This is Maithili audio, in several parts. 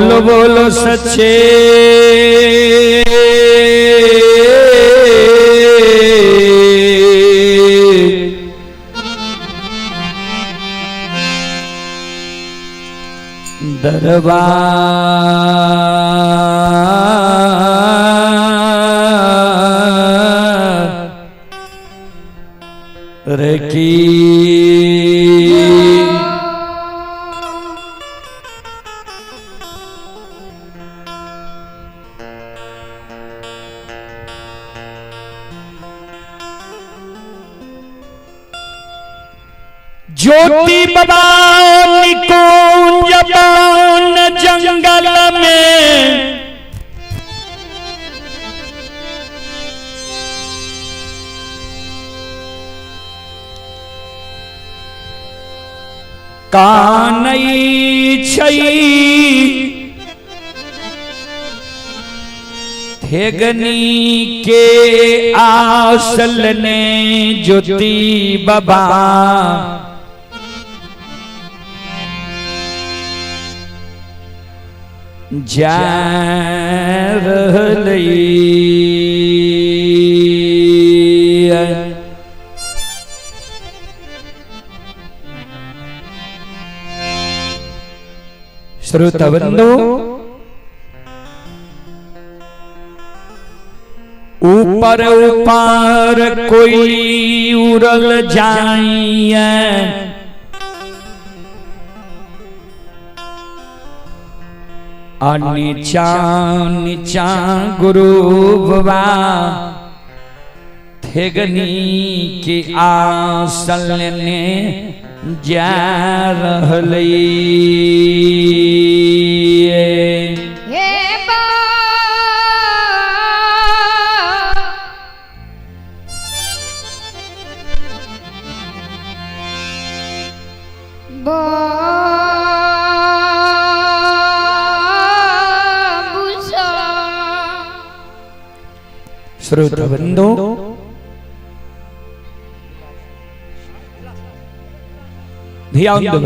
बोलो बोलो सच्चे दरबार की। ज्योति बाबा निकुंज बन जंगल में कानई छई थेगनी के आसल ने ज्योति बाबा जा रहलै। श्रोतबंधु, ऊपर ऊपर कोई उड़ल जाइए, आ नीचा नीचा गुरु बाबा थेगनी के आसल ने जा रहलै। हे बा बाबूसा। श्रोतबंधु, ध्यान दो।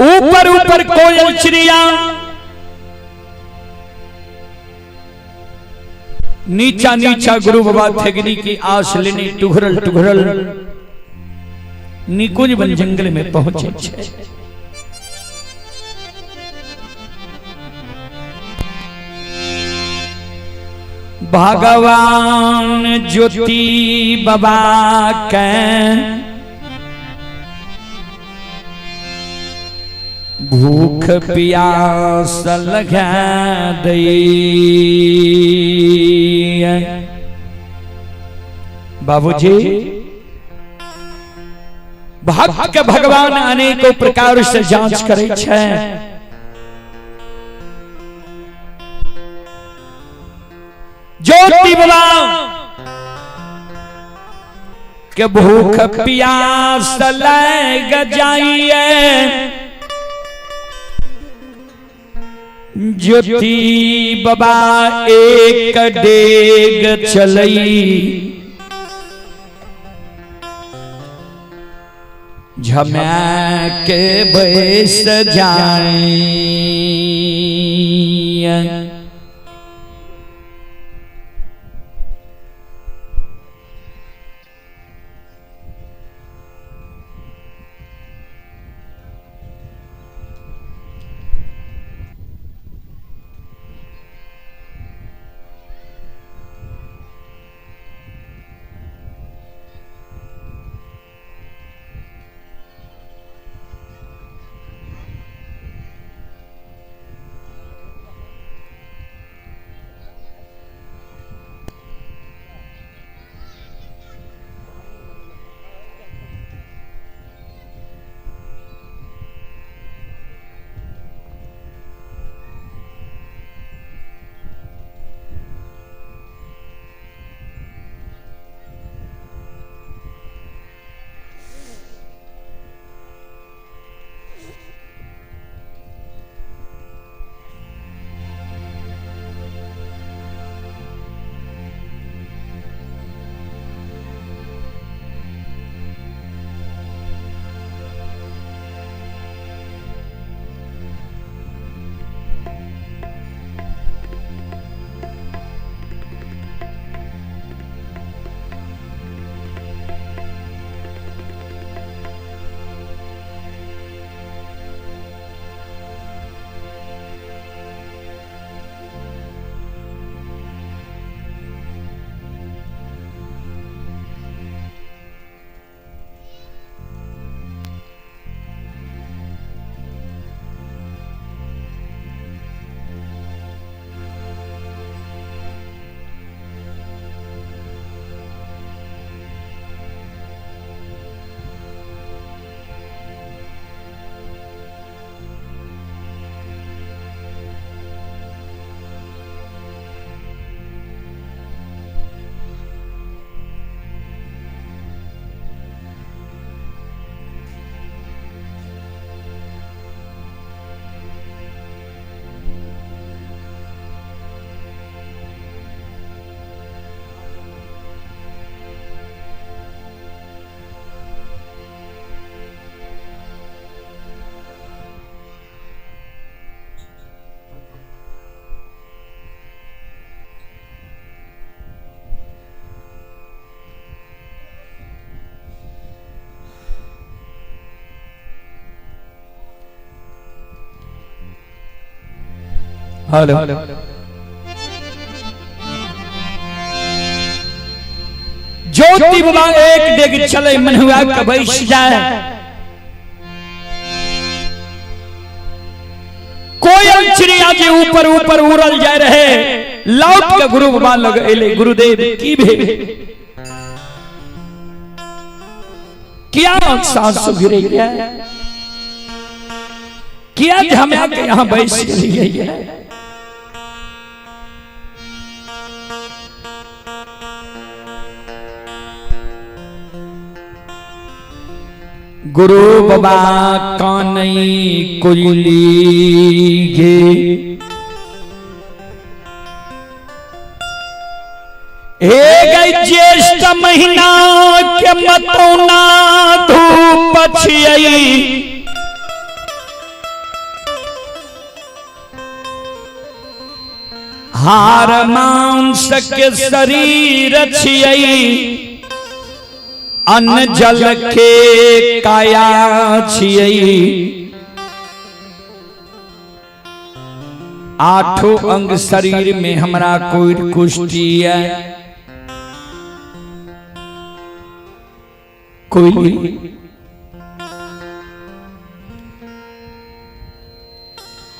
ऊपर ऊपर कोयल चिड़िया, नीचा नीचा गुरु बाबा थेगनी की आस लेने टुघरल टुघरल निकुंज वन जंगल में पहुंचे छे। भगवान ज्योति बाबा के भूख प्यास लगा दई। बाबूजी, भक्त के भगवान अनेकों प्रकार से जांच करे छे। ज्योति बाबा के भूख प्यास लग जाइए, ज्योति बाबा एक डेग चलई, झमा के बैस जाए। हेलो ज्योति बाबा एक डेग चले मनहुआ के बैस जाए। कोयल चिड़िया जे ऊपर ऊपर उड़ल जाए रहे, लौट के गुरु बाबा लग एले, गुरुदेव की भेल, क्या सासु गिरे गया, किया जे हम के यहाँ बैस गेलियै। गुरु बाबा कानई कुली गे, हे गई ज्येष्ठ महीना के मतौना धूप छियई, हार मांस के शरीर छियई, अन्न जल के काया छियई, आठों अंग शरीर में हमरा कोई कुष्टि है कोई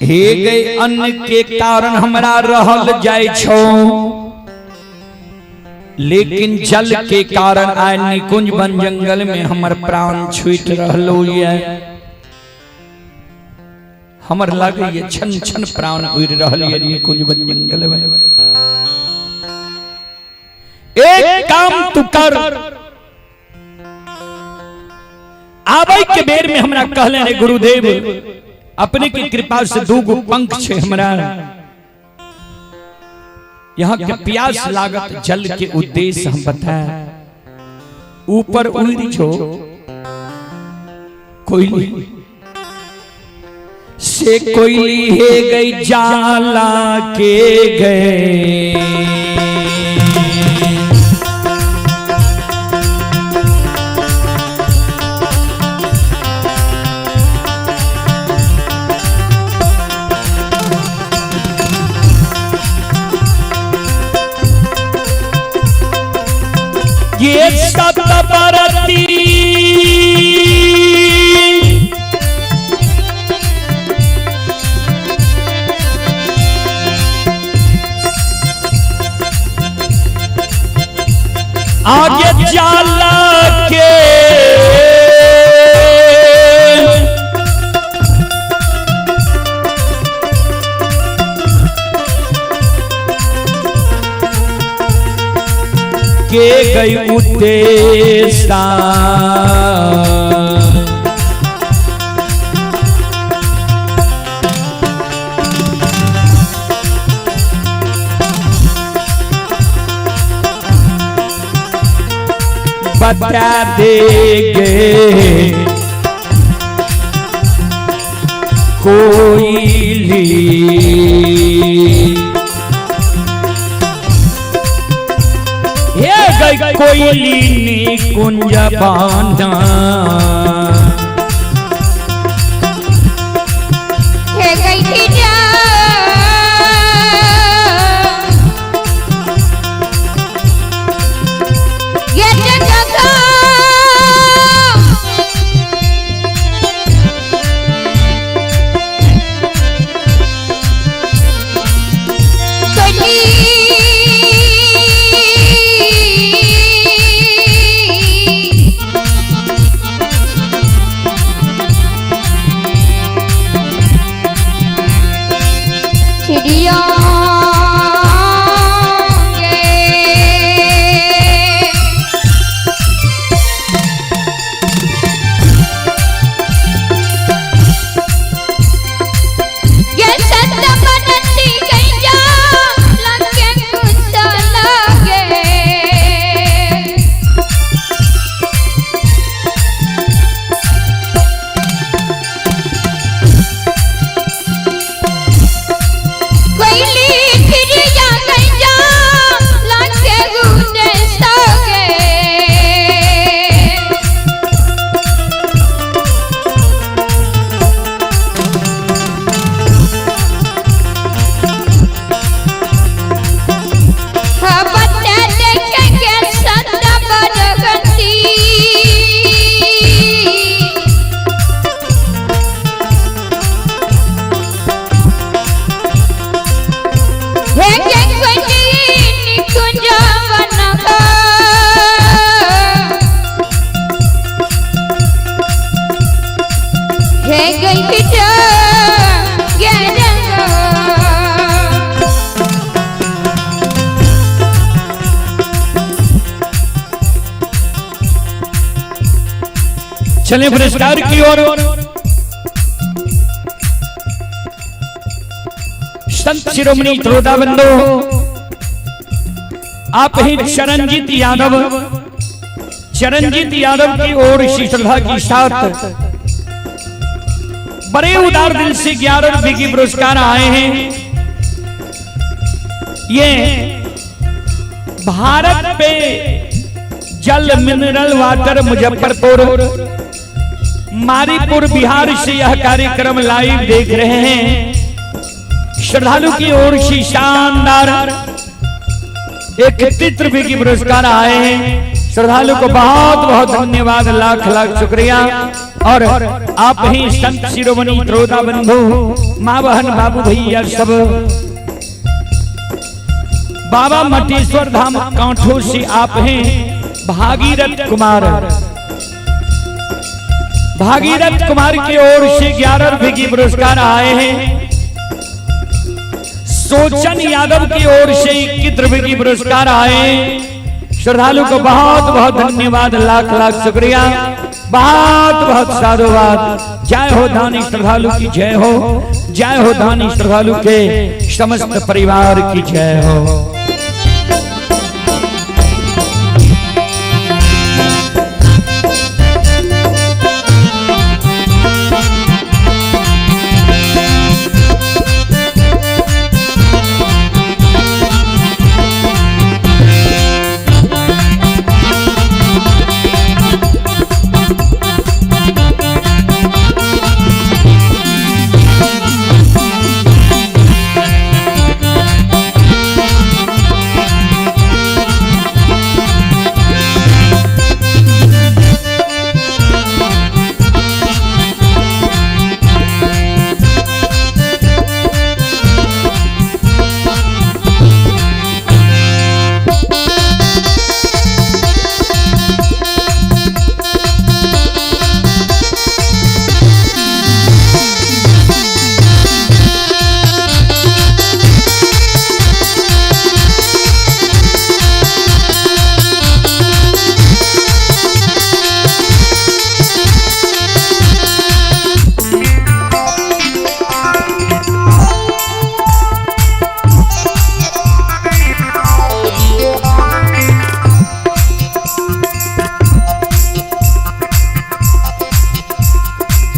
हे गई अन्न के कारण हमरा रहल जाय छो, लेकिन जल के कारण आय निकुंज वन जंगल में हमर प्राण छूट रहलो ये, हमर लागे ये छन छन प्राण उड़ रहल ये निकुंज वन जंगल में। एक काम तू कर, आबै के बेर में हमरा कहले रे गुरुदेव अपने की कृपा से दू गो पंख छे हमरा, यहाँ के प्यास लागत जल के उद्देश्य हम बताए, ऊपर उड़ी छो कोयली से कोयली हे गई जाला के गए, ये सतबरती आगे जाला के गई उद्देशा, बता देगे कोयली हे गई कोयली निकुंज बांधा, हे गई जा ये जगह कोयली चले पुरस्कार की ओर। संत शिरोमणि त्रोदा बंधु आप ही चरणजीत यादव, चरणजीत यादव की ओर से श्रद्धा के साथ बड़े उदार दिल से 11 रुपए की पुरस्कार आए हैं। ये भारत पे जल मिनरल वाटर मुजफ्फरपुर मारीपुर बिहार से यह कार्यक्रम लाइव देख रहे हैं। श्रद्धालु की ओर से शानदार 31 रुपए की पुरस्कार आए हैं। श्रद्धालु को बहुत बहुत धन्यवाद, लाख लाख शुक्रिया। और आप ही संत शिरोमणि त्रोदा बंधु, माँ बहन बाबू भैया सब बाबा मटेश्वर धाम कांठो से आप हैं भागीरथ कुमार, भागीरथ कुमार की ओर से 11 रुपए की पुरस्कार आए हैं। सोचन यादव की ओर से 21 रुपए की पुरस्कार आए हैं। श्रद्धालु को बहुत बहुत धन्यवाद, लाख लाख शुक्रिया, बहुत बहुत साधुवाद। जय हो दानी श्रद्धालु की जय हो, जय हो दानी श्रद्धालु के समस्त परिवार की जय हो।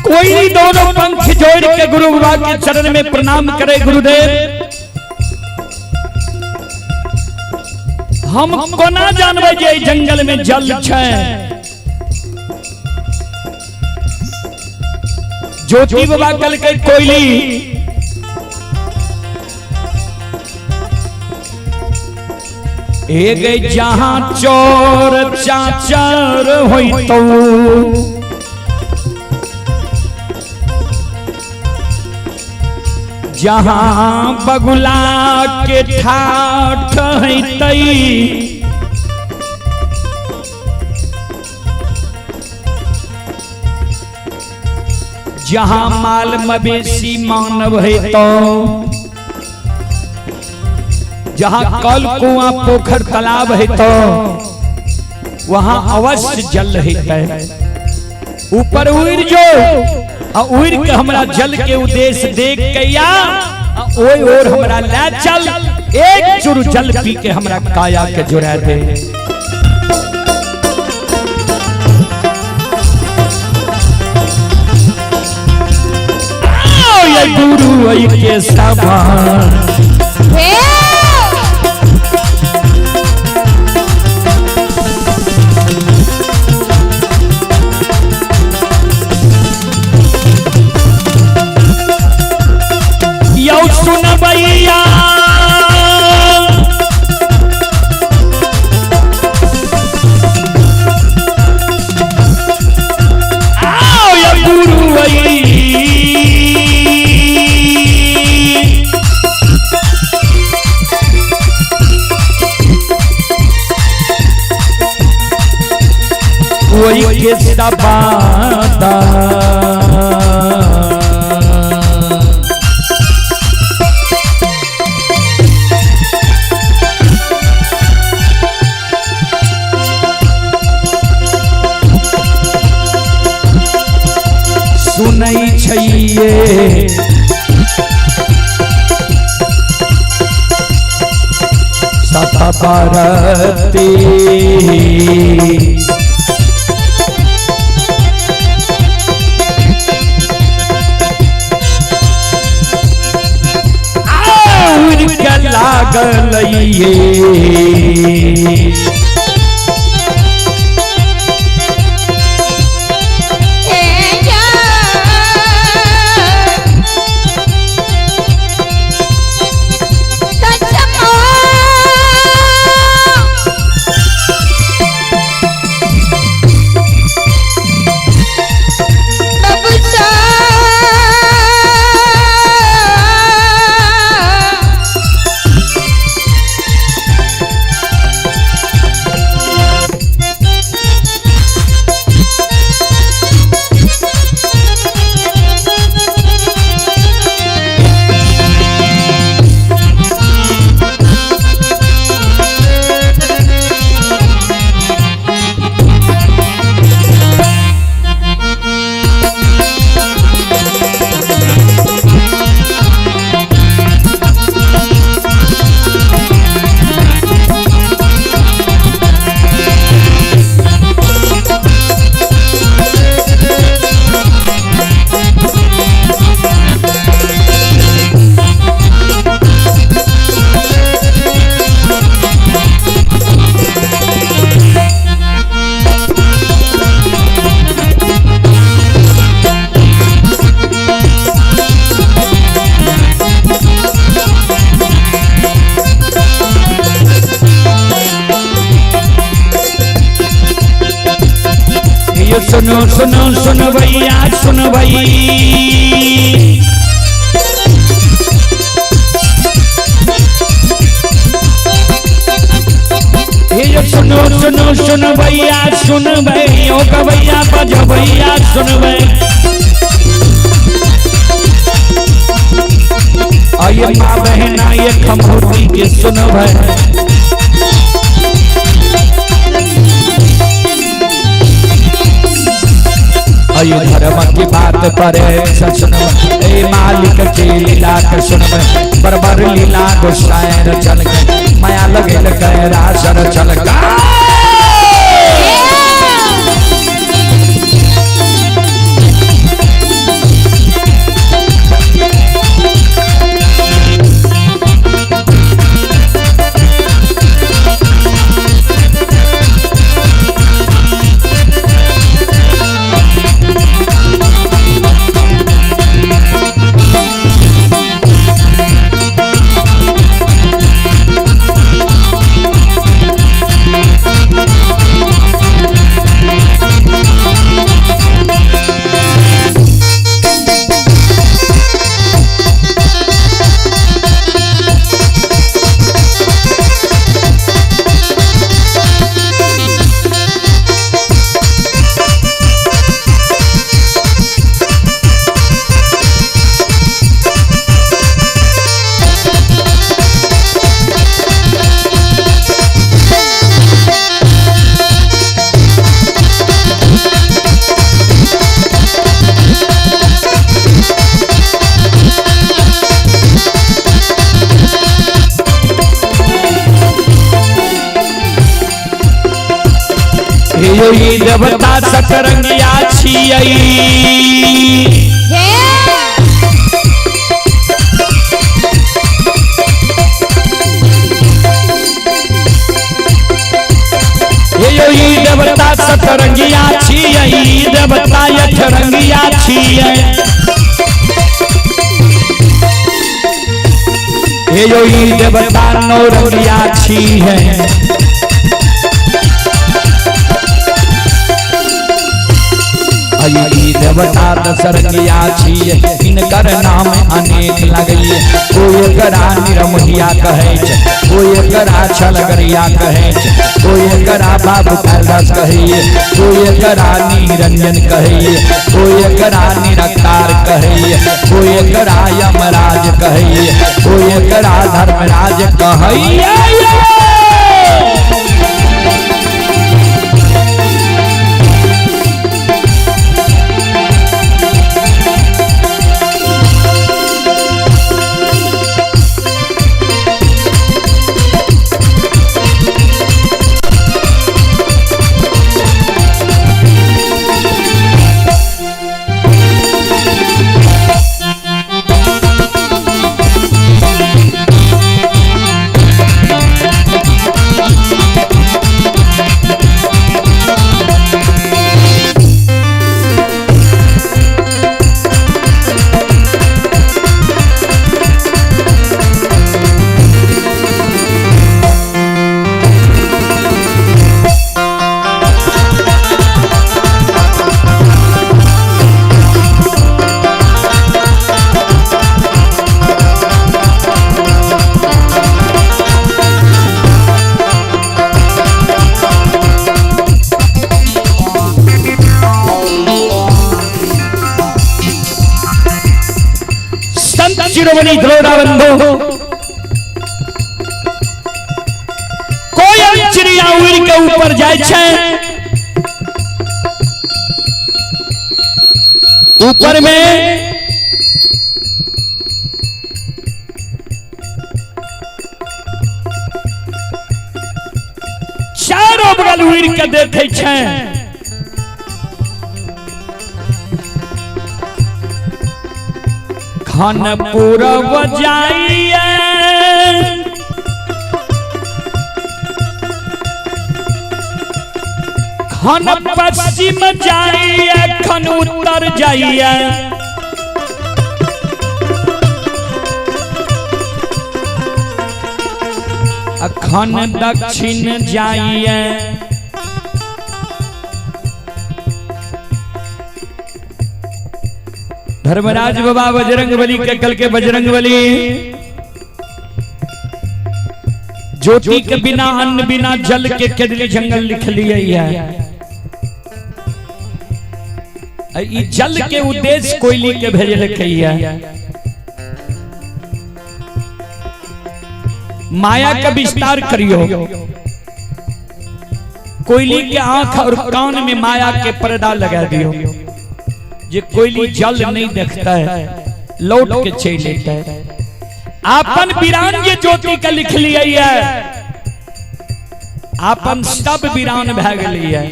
कोई दोनों पंख जोड़ के गुरु बाबा के चरण में प्रणाम करे। गुरुदेव हम कोना जानबै जे जंगल में जल छै। ज्योति बाबा कल के कोयली एक जहां चोर चाचर होई तो जहां बगुला के ठाठ है तई, जहां माल मवेशी मानव है तो जहां कल कुआं पोखर तालाब है तो वहां अवश्य जल है। ऊपर उड़ जो आ उड़ के हमरा जल के उद्देश्य देख के या ओय और हमरा ले चल, एक चुर जल पी के हमरा काया के जुड़ा दे। आओ ये गुरु आई के सभा हे यौ सुनबैया आओ ये गुरु आई वही के सबादा। परती। उड़ के लागल ये ये सुनो सुनो सुन भैया सुन भई, ये सुनो सुनो सुन भैया सुन भई, ओ गवैया बजबैया सुन भई। आये माँ बहना ये खमोती के सुन भई। अयो धर्म की बात पर सुन ए मालिक के लीला के सुन बरबर लीला गोसाई चल गए माया लगे गए रासर चल गए। यो देवता सतरंगिया छियै यो देवता सतरंगिया छियै, देवता अठरंगिया छियै। यो देवता नौरंगिया छियै। देवता दशरंगिया छियै, हिनकर नाम अनेक लगैये। कोई एकरा निरमोहिया कहै छै, कोई एकरा छलगरिया कहै छै, कोई एकरा बाबू कैलाश कहैये, कोई एकरा निरंजन कहैये, कोई एकरा निरकार कहैये, कोई एकरा यमराज कहैये, कोई एकरा धर्मराज कहैये। शिरोमणि द्रोणाबंधु, कोयल चिड़िया उड़ के ऊपर जाय छै, ऊपर में चारों बगल उड़ के देखे छै। खन पूरब जाइए, खन पश्चिम जाइए, खन उत्तर जाइए, अखन दक्षिण जाइए। धर्मराज बाबा बजरंग बली के कल के बजरंग बली ज्योति के बिना अन्न बिना जल के केदली जंगल लिख लिए है। ई जल के उद्देश्य कोयली के भेजल है। माया का विस्तार करियो, कोयली के आंख और कान में माया के पर्दा लगा दियो, जे कोयली जल नहीं देखता है लौट के चल लेता है। आपन वीरान जे ज्योति के लिख लिया है, आपन सब वीरान भै गेली है।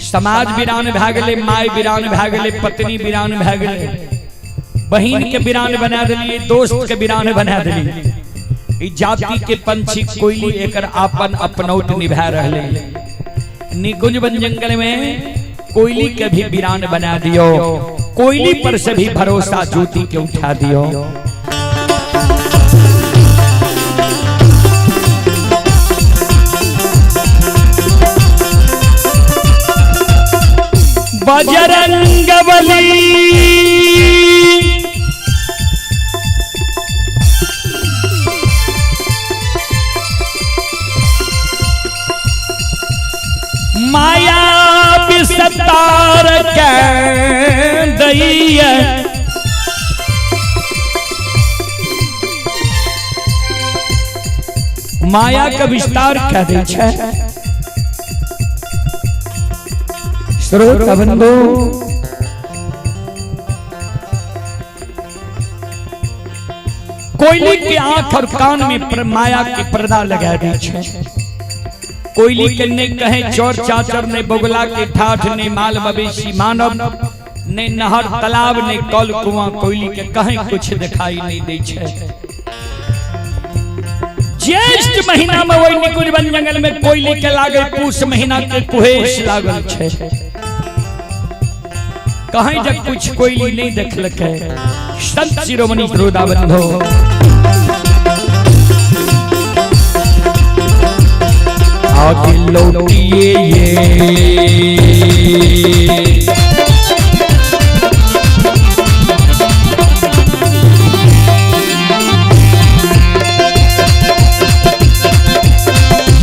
समाज वीरान भै गेलै, my वीरान भै गेलै, पत्नी वीरान भै गेलै, बहिन के वीरान बना दिलियै, दोस्त के वीरान बना दिलियै। ई जाति के पंछी कोयली एकर आपन अपनौट निभा रहले। निकुंज वन जंगल में कोयली के भी वीरान बना दियो, कोयली पर से भी भरोसा ज्योति के उठा दियो। बजरंग बली माया विस्तार के दैया, माया का विस्तार कह दै छै। श्रोता बंधु, कोयली के आंख और कान में माया के पर्दा लगा दी छै। कोयली के ने कहे चोर चाचर, ने बगुला के ठाठ, ने माल मवेशी मानव, ने नहर तालाब, ने कल कुआं, कोयली के कहीं कुछ दिखाई नहीं दे छै। ज्येष्ठ महीना में वही निकुंज वन जंगल में कोयली के लागे पूस महीना के कुहेस लागल छै। कहीं जब कुछ कोयली नहीं देखलक है। संत शिरोमणि श्रोता बंधो, आगे लौटिए ये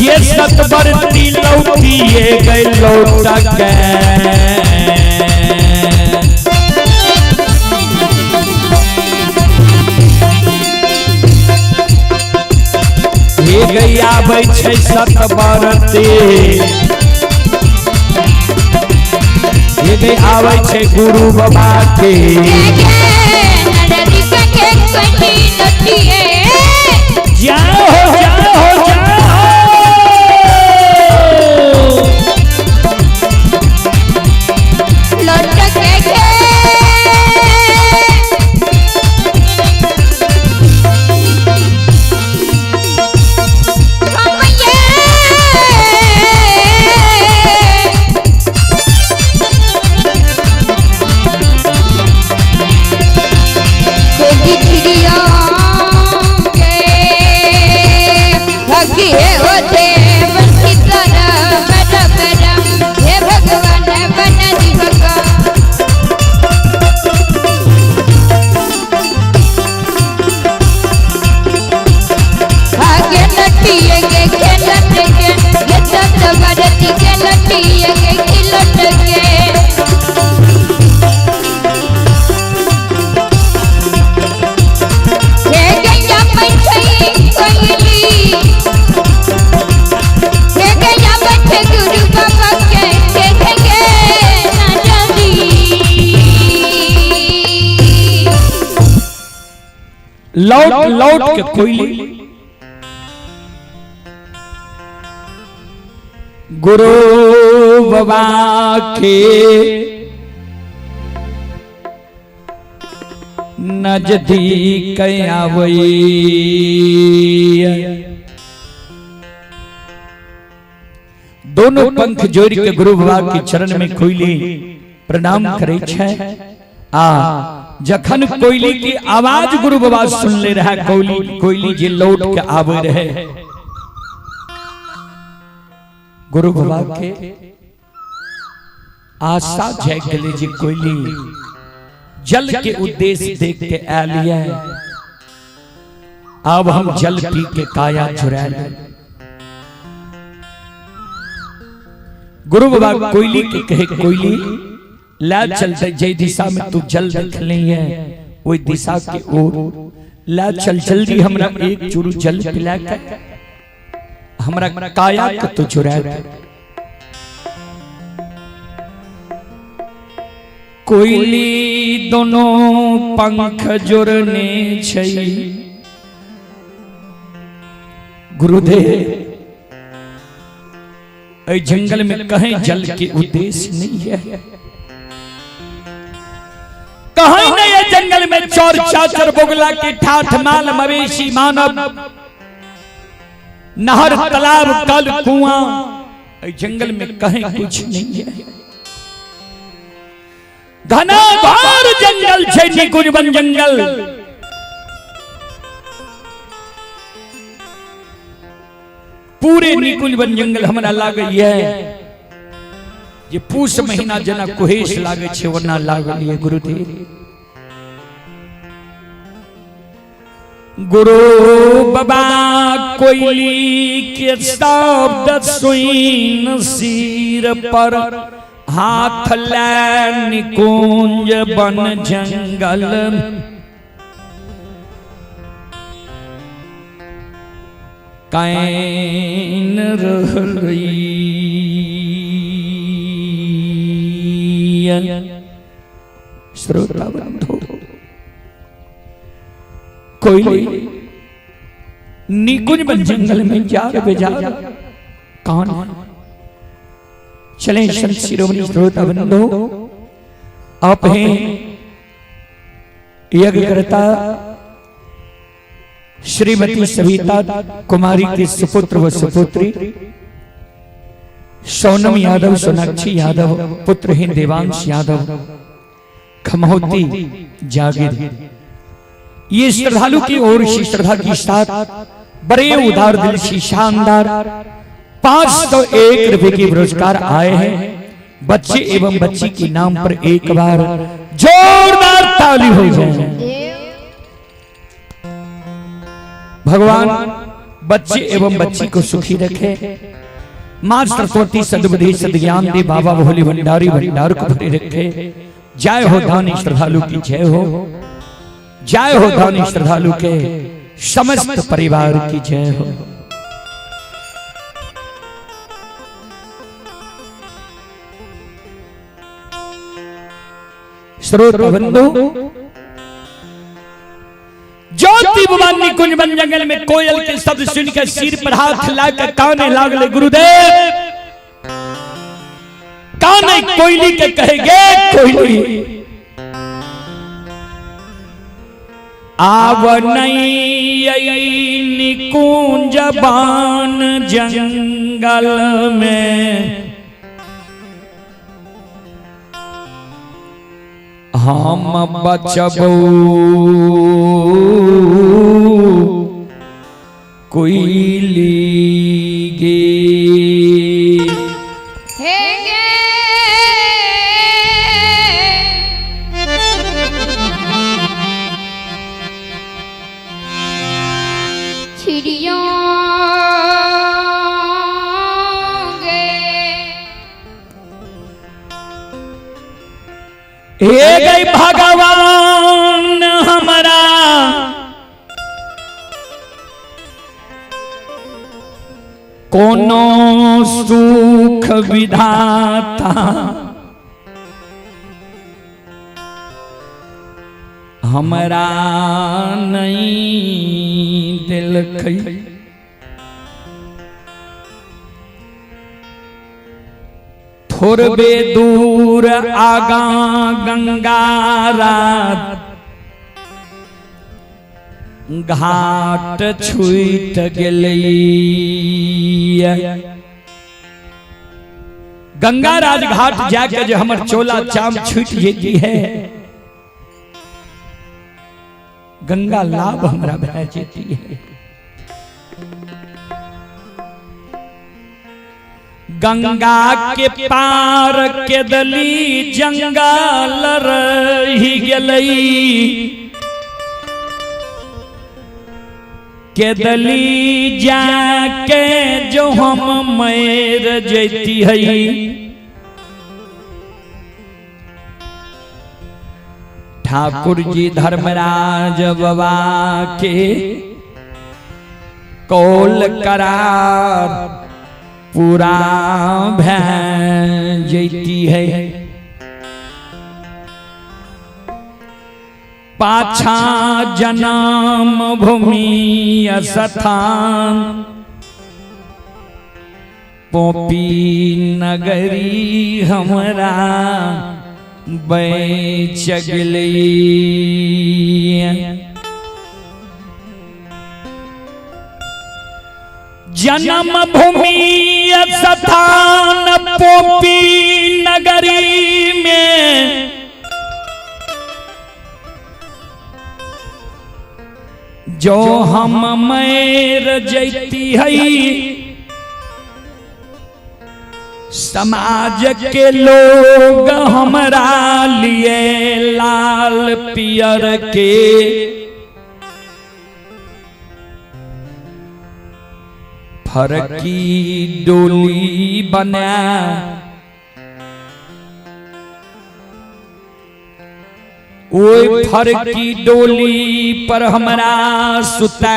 ये सतबरती लौटिए गए लौट के। गैया आबै छै सतबरती, हे आबै छै गुरु बाबा के। जाओ हो जाओ हो जाओ, लौट लौट के कोयली गुरु बाबा के नजदीक आवई। दोनों पंख जोड़ के गुरु बाबा के चरण में कोयली प्रणाम करे छै। आ जखन कोयली की आवाज गुरु बाबा सुन ले रहा, कोयली कोयली जे लौट के आवे रहे, गुरु बाबा के आशा जाग गेलै जे कोयली जल के उद्देश्य देख के आयल ये, अब हम जल पी के काया चुरा ले। गुरु बाबा कोयली के कहे, कोयली ला चल, जय दिशा में तू जल देख ली है वही दिशा के ओर ला चल, जल्दी हमरा एक चूरू जल पिला के हमरा काया के तू चुरा दे। कोयली दोनों पंख जोड़ने छै, गुरुदेव एहि जंगल में कहीं जल के उद्देश्य नहीं है, कहीं नहीं है जंगल में चोर चाचर बोगला के ठाठ माल मवेशी मानव नहर तालाब कल कुआं, एहि जंगल में कहीं कुछ नहीं है। घना घोर जंगल छै निकुंज वन जंगल, पूरे निकुंज वन जंगल हमरा लागै है जे पूस महीना जेना कुहेस लागै छै ओना लागल ये गुरुदेव। गुरु बाबा कोयली के शब्द सुन सिर पर हाथ ले निकुंज बन जंगल can रहलै। श्रोता बंधु, कोई निकुंज बन जंगल में जार बेजार कौन चले। संत शिरोमणि श्रोता बंधु, आप हैं यज्ञकर्ता श्रीमती सविता कुमारी के सुपुत्र व सुपुत्री सोनम यादव, सोनाक्षी यादव, पुत्र हैं देवांश यादव, खमहोती जागिर। ये श्रद्धालु की ओर से श्रद्धा के साथ बड़े उदार दिल से शानदार 501 रुपए के पुरस्कार आए हैं। बच्चे एवं बच्ची के नाम पर एक बार जोरदार ताली हो जाए। भगवान बच्चे एवं बच्ची को सुखी रखे। मां सरस्वती सद्बुद्धि सद्ज्ञान दे, बाबा भोले भंडारी भंडार को भरे रखे। जय हो दानी श्रद्धालु की जय हो, जय हो दानी श्रद्धालु के समस्त परिवार की जय हो। श्रोता बंधु, ज्योति भगवान निकुंज वन जंगल में कोयल के शब्द सुनकर सिर पर हाथ लाकर काने लागले गुरुदेव, काने कोयली के कहेंगे कोयली आव नहीं निकुंज बान जंगल में हम बचबू कोयली गे। हे गे चिड़ियों गे, हे गई भगवान हमारा कोनो सुख विधाता, हमरा नहीं देलकै। थोड़बे दूर आगा गंगा घाट छूट गेलै। गंगा राज घाट जाके जो हमर चोला चाम छूट जेती है, गंगा लाभ हमरा भए जेती है। गंगा के पार के दली जंगल रही गेलै, के दली जाके जो हम मर जैती है। ठाकुर जी धर्मराज बाबा के कौल करार पूरा भै जैती है। पाछा जन्म भूमि स्थान पोपी नगरी हमरा बेच गेलै। जन्म भूमि स्थान पोपी नगरी में जो हम मर जैती है, समाज के लोग हमरा लिए लाल पियर के फरकी डोली बना ओई फरकी डोली पर हमरा सुता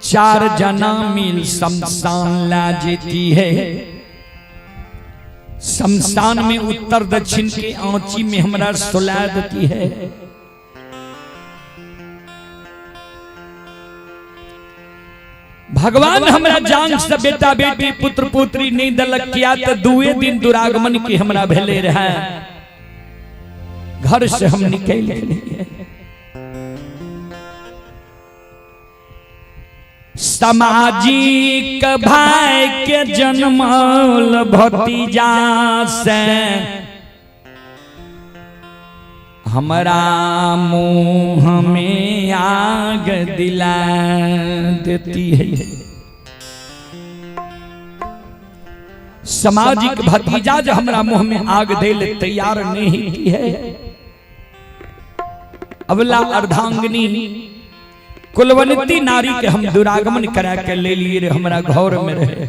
चार जना मिल शमशान ला जेती है। शमशान में उत्तर दक्षिण के आंची में हमरा सुला देती है। भगवान हमरा जान से बेटा बेटी पुत्र पुत्री नहीं दलक किया तो दुए दिन दुरागमन के हमरा भेले रहे, घर से हम निकल गए। सामाजिक भाई के जन्मल भतीजा से हमरा मुंह में आग दिला देती है। सामाजिक भतीजा जो हमरा मुंह में आग दे ले तैयार नहीं की है। अबला अर्धांगिनी कुलवंती नारी के हम दुरागमन करा के ले लिए रे, हमरा घर में रहे।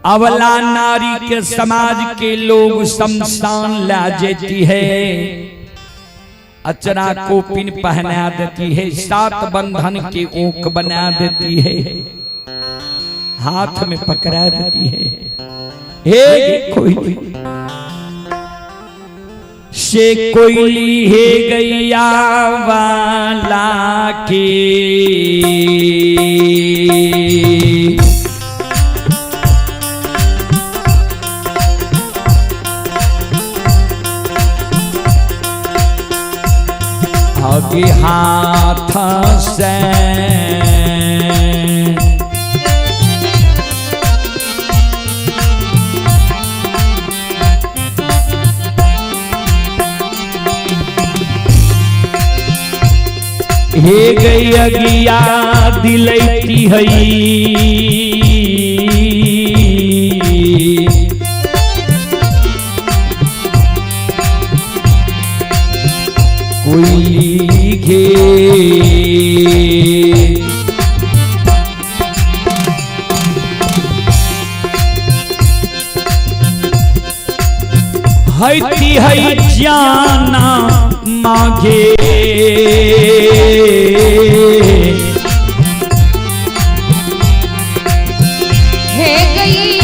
अवला नारी के समाज के लोग शमशान ला जेती है, अचरा कोपिन पहना देती है, सात बंधन के ऊक बना देती है, हाथ में पकड़ा देती है। हे कोई से कोयली हे गैया वाला के आगे हाथ से हे गई अगिया दिलैती है। कोई घे हैती है जाना मांगे हे गई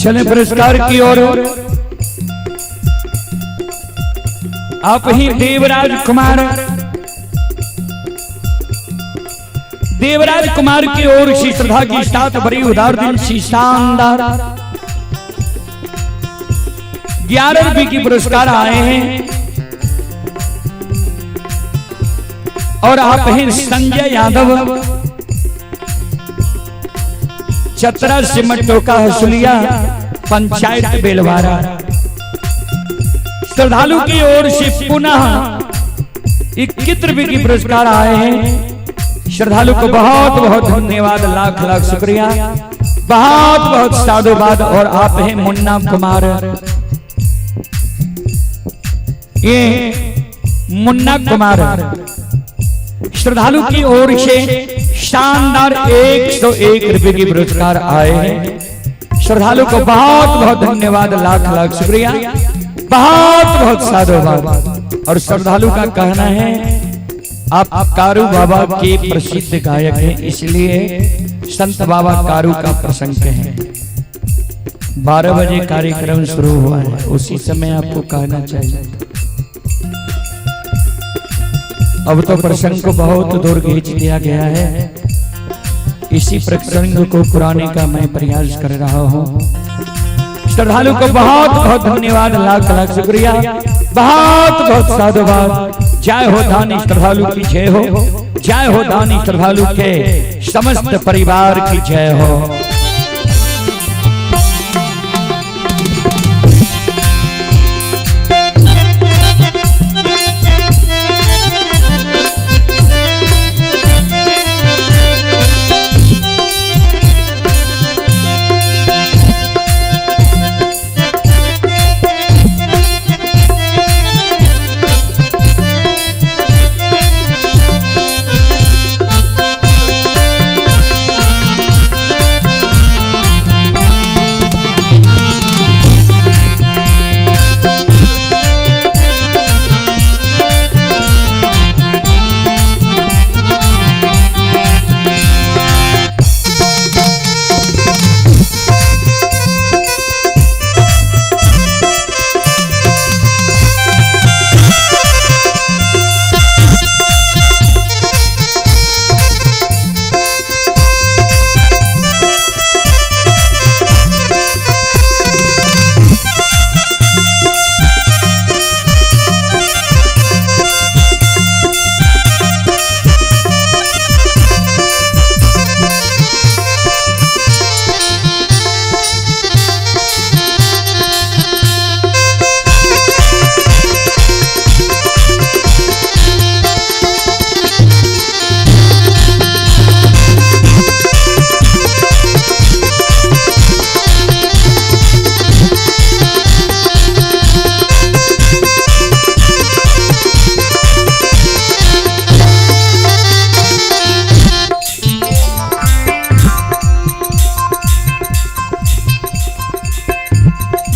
चले पुरस्कार की ओर। आप ही देवराज कुमार, देवराज कुमार की ओर से श्रद्धा की साथ बड़ी उदार दिल सी शानदार 11 रुपए की पुरस्कार आए हैं। और आप हैं संजय यादव, चतरा सिमटोका हसुलिया, पंचायत बेलवारा। श्रद्धालु की ओर से पुनः 21 रुपए की पुरस्कार आए हैं। श्रद्धालु को बहुत बहुत धन्यवाद, लाख लाख शुक्रिया, बहुत बहुत साधुवाद। और आप हैं मुन्ना कुमार, ये मुन्ना कुमार श्रद्धालु की ओर से शानदार 101 रुपए की पुरस्कार आए हैं। श्रद्धालु को बहुत बहुत धन्यवाद, लाख लाख शुक्रिया, बहुत बहुत साधुवाद। और श्रद्धालु का कहना है आप कारू बाबा के प्रसिद्ध गायक हैं, इसलिए संत बाबा कारू का प्रसंग है। 12 बजे कार्यक्रम शुरू हुआ है, उसी समय आपको कहना चाहिए। अब तो प्रसंग को बहुत दूर खींच दिया गया है। इसी प्रसंग को पुराने का मैं प्रयास कर रहा हूँ। श्रद्धालु को बहुत बहुत धन्यवाद, लाख लाख शुक्रिया, बहुत बहुत साधुवाद। जय हो दानी श्रद्धालु की जय हो, जय हो दानी श्रद्धालु के समस्त परिवार की जय हो।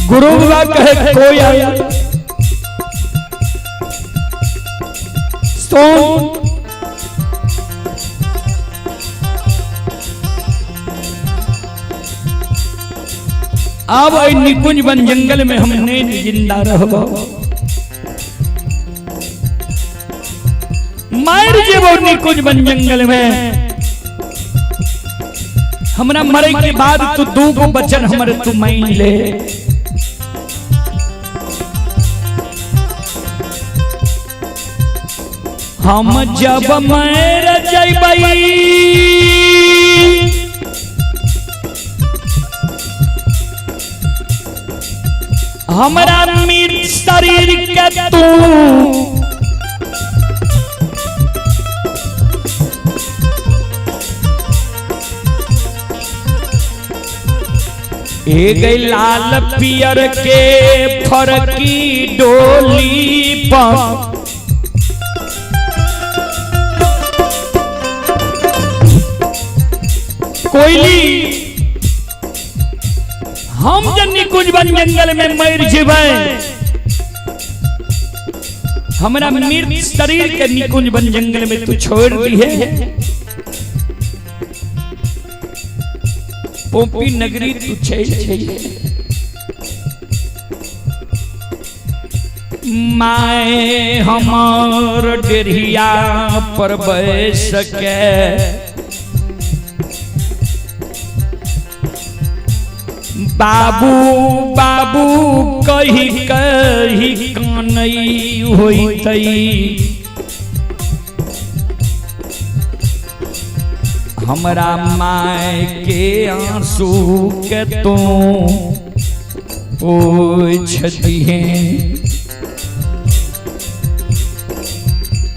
गुरु बाबा कहे कोई आया सोन, अब निकुंज वन जंगल में हमने जिंदा रहो, मार जेबो निकुंज वन जंगल में। हमरा मरे के बाद तू दू गो बचन हमरे तू मान ले। हम जब मर जइबई हमरा मीर शरीर के तू एक लाल पियर के फरकी डोली पर कोयली, हम जब निकुंज वन जंगल में मर जेबै, हमरा मृत शरीर के निकुंज वन जंगल में तू छोड़ दी है। पोपी नगरी तू छै छै। My हमर डेढ़िया पर बैस के बाबू बाबू कही कही कानई होइतई। हमरा my के आंसू के तू पोछ दिहे।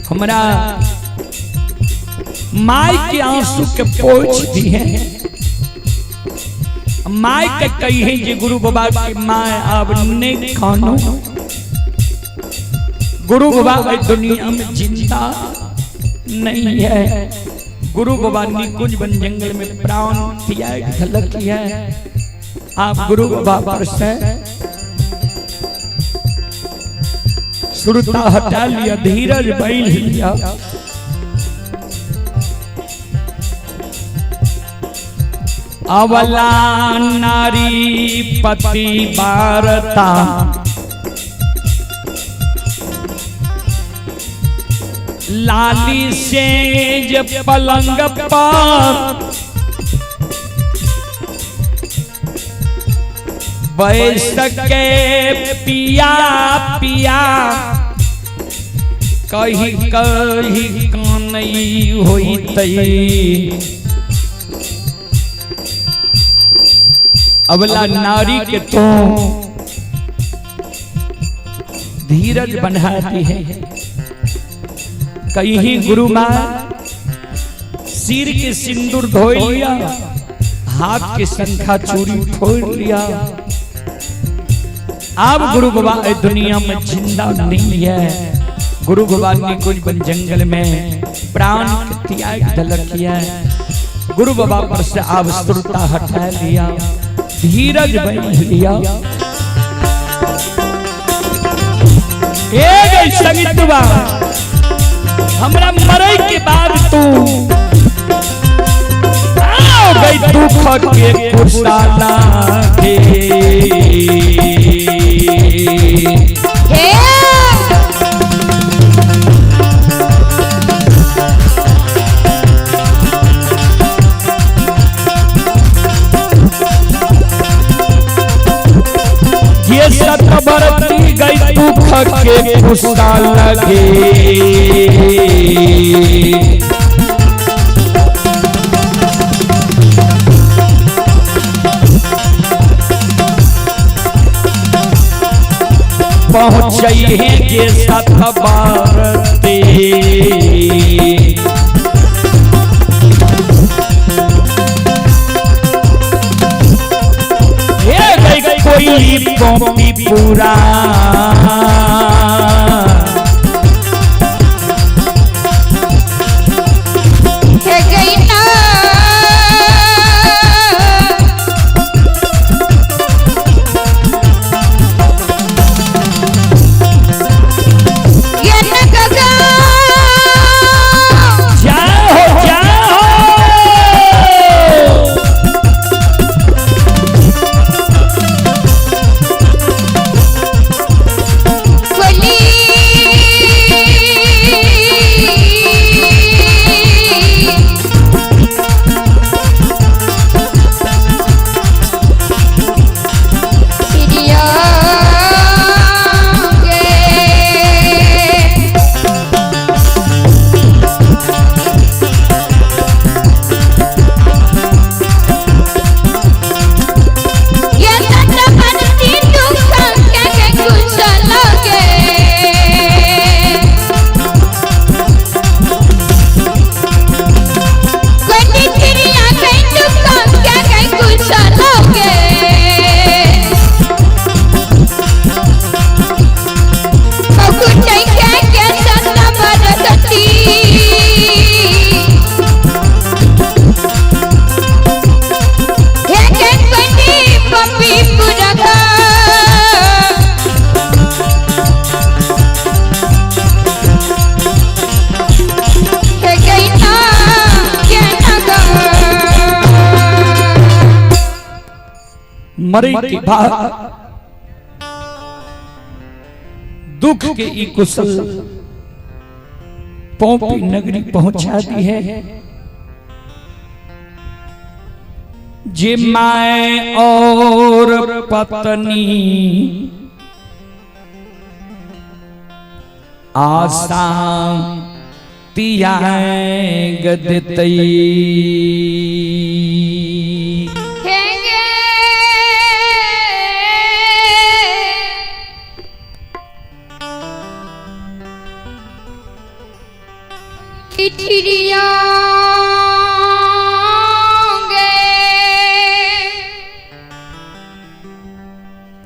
हमरा my के आंसू के पोछ दिहे। My के कही जे गुरु बाबा के my अब नहीं खानो। गुरु बाबा दुनिया में जिंदा नहीं है। गुरु बाबा निकुंज वन जंगल में प्राण त्याग धलक है। आप गुरु बाबा पर से सुरता हटा लिया, धीरज बैल लिया। अवला नारी पति वार्ता लाली सेज पलंग पर बैस के पिया पिया कही कही कानई होइतई। अबला नारी के तो धीरज बनाती है। कहीं गुरु माँ सिर के सिंदूर धो लिया, हाथ के शंखा चूड़ी फोड़ लिया। अब गुरु बाबा दुनिया में जिंदा नहीं है। गुरु बाबा निकुंज वन जंगल में प्राण त्याग धलक है। गुरु बाबा पर से अब सुरता हटा लिया, धीरज बन लिया। ए संगीतवा हमरा मरे के बाद तू आओ गई दुख के कुशाला के। ये सतबरती गई दुख के गुस्सा लगे। पहुँचइहे के सतबरती। कोई कॉपी पूरा गई ना। ये न गगा जाओ जाओ मरे के बाद दुख के ई कुशल पौपी नगरी पहुंचा दी है। जे my और पत्नी आशा त्याग देतई। हेगे चिड़िया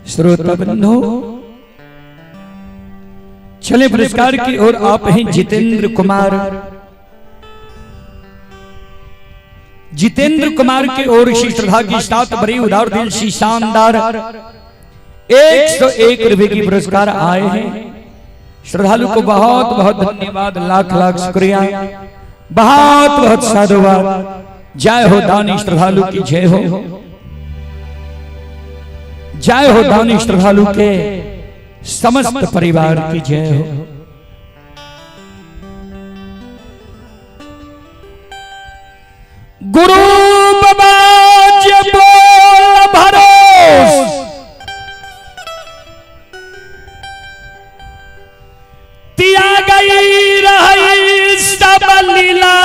श्रोता बंधु, चले पुरस्कार की ओर। आप हैं जितेंद्र कुमार, जितेंद्र कुमार की ओर श्री श्रद्धा की साथ बड़ी उदार दिल सी शानदार 101 रुपए की पुरस्कार आए हैं। श्रद्धालु को बहुत बहुत धन्यवाद, लाख लाख शुक्रिया, बहुत बहुत साधुवाद। जय हो दानी श्रद्धालु की जय हो, जय हो दानी श्रद्धालु के समस्त परिवार की जय हो। गुरु बाबा जे बोल भरोस तिया गई रही सब लीला,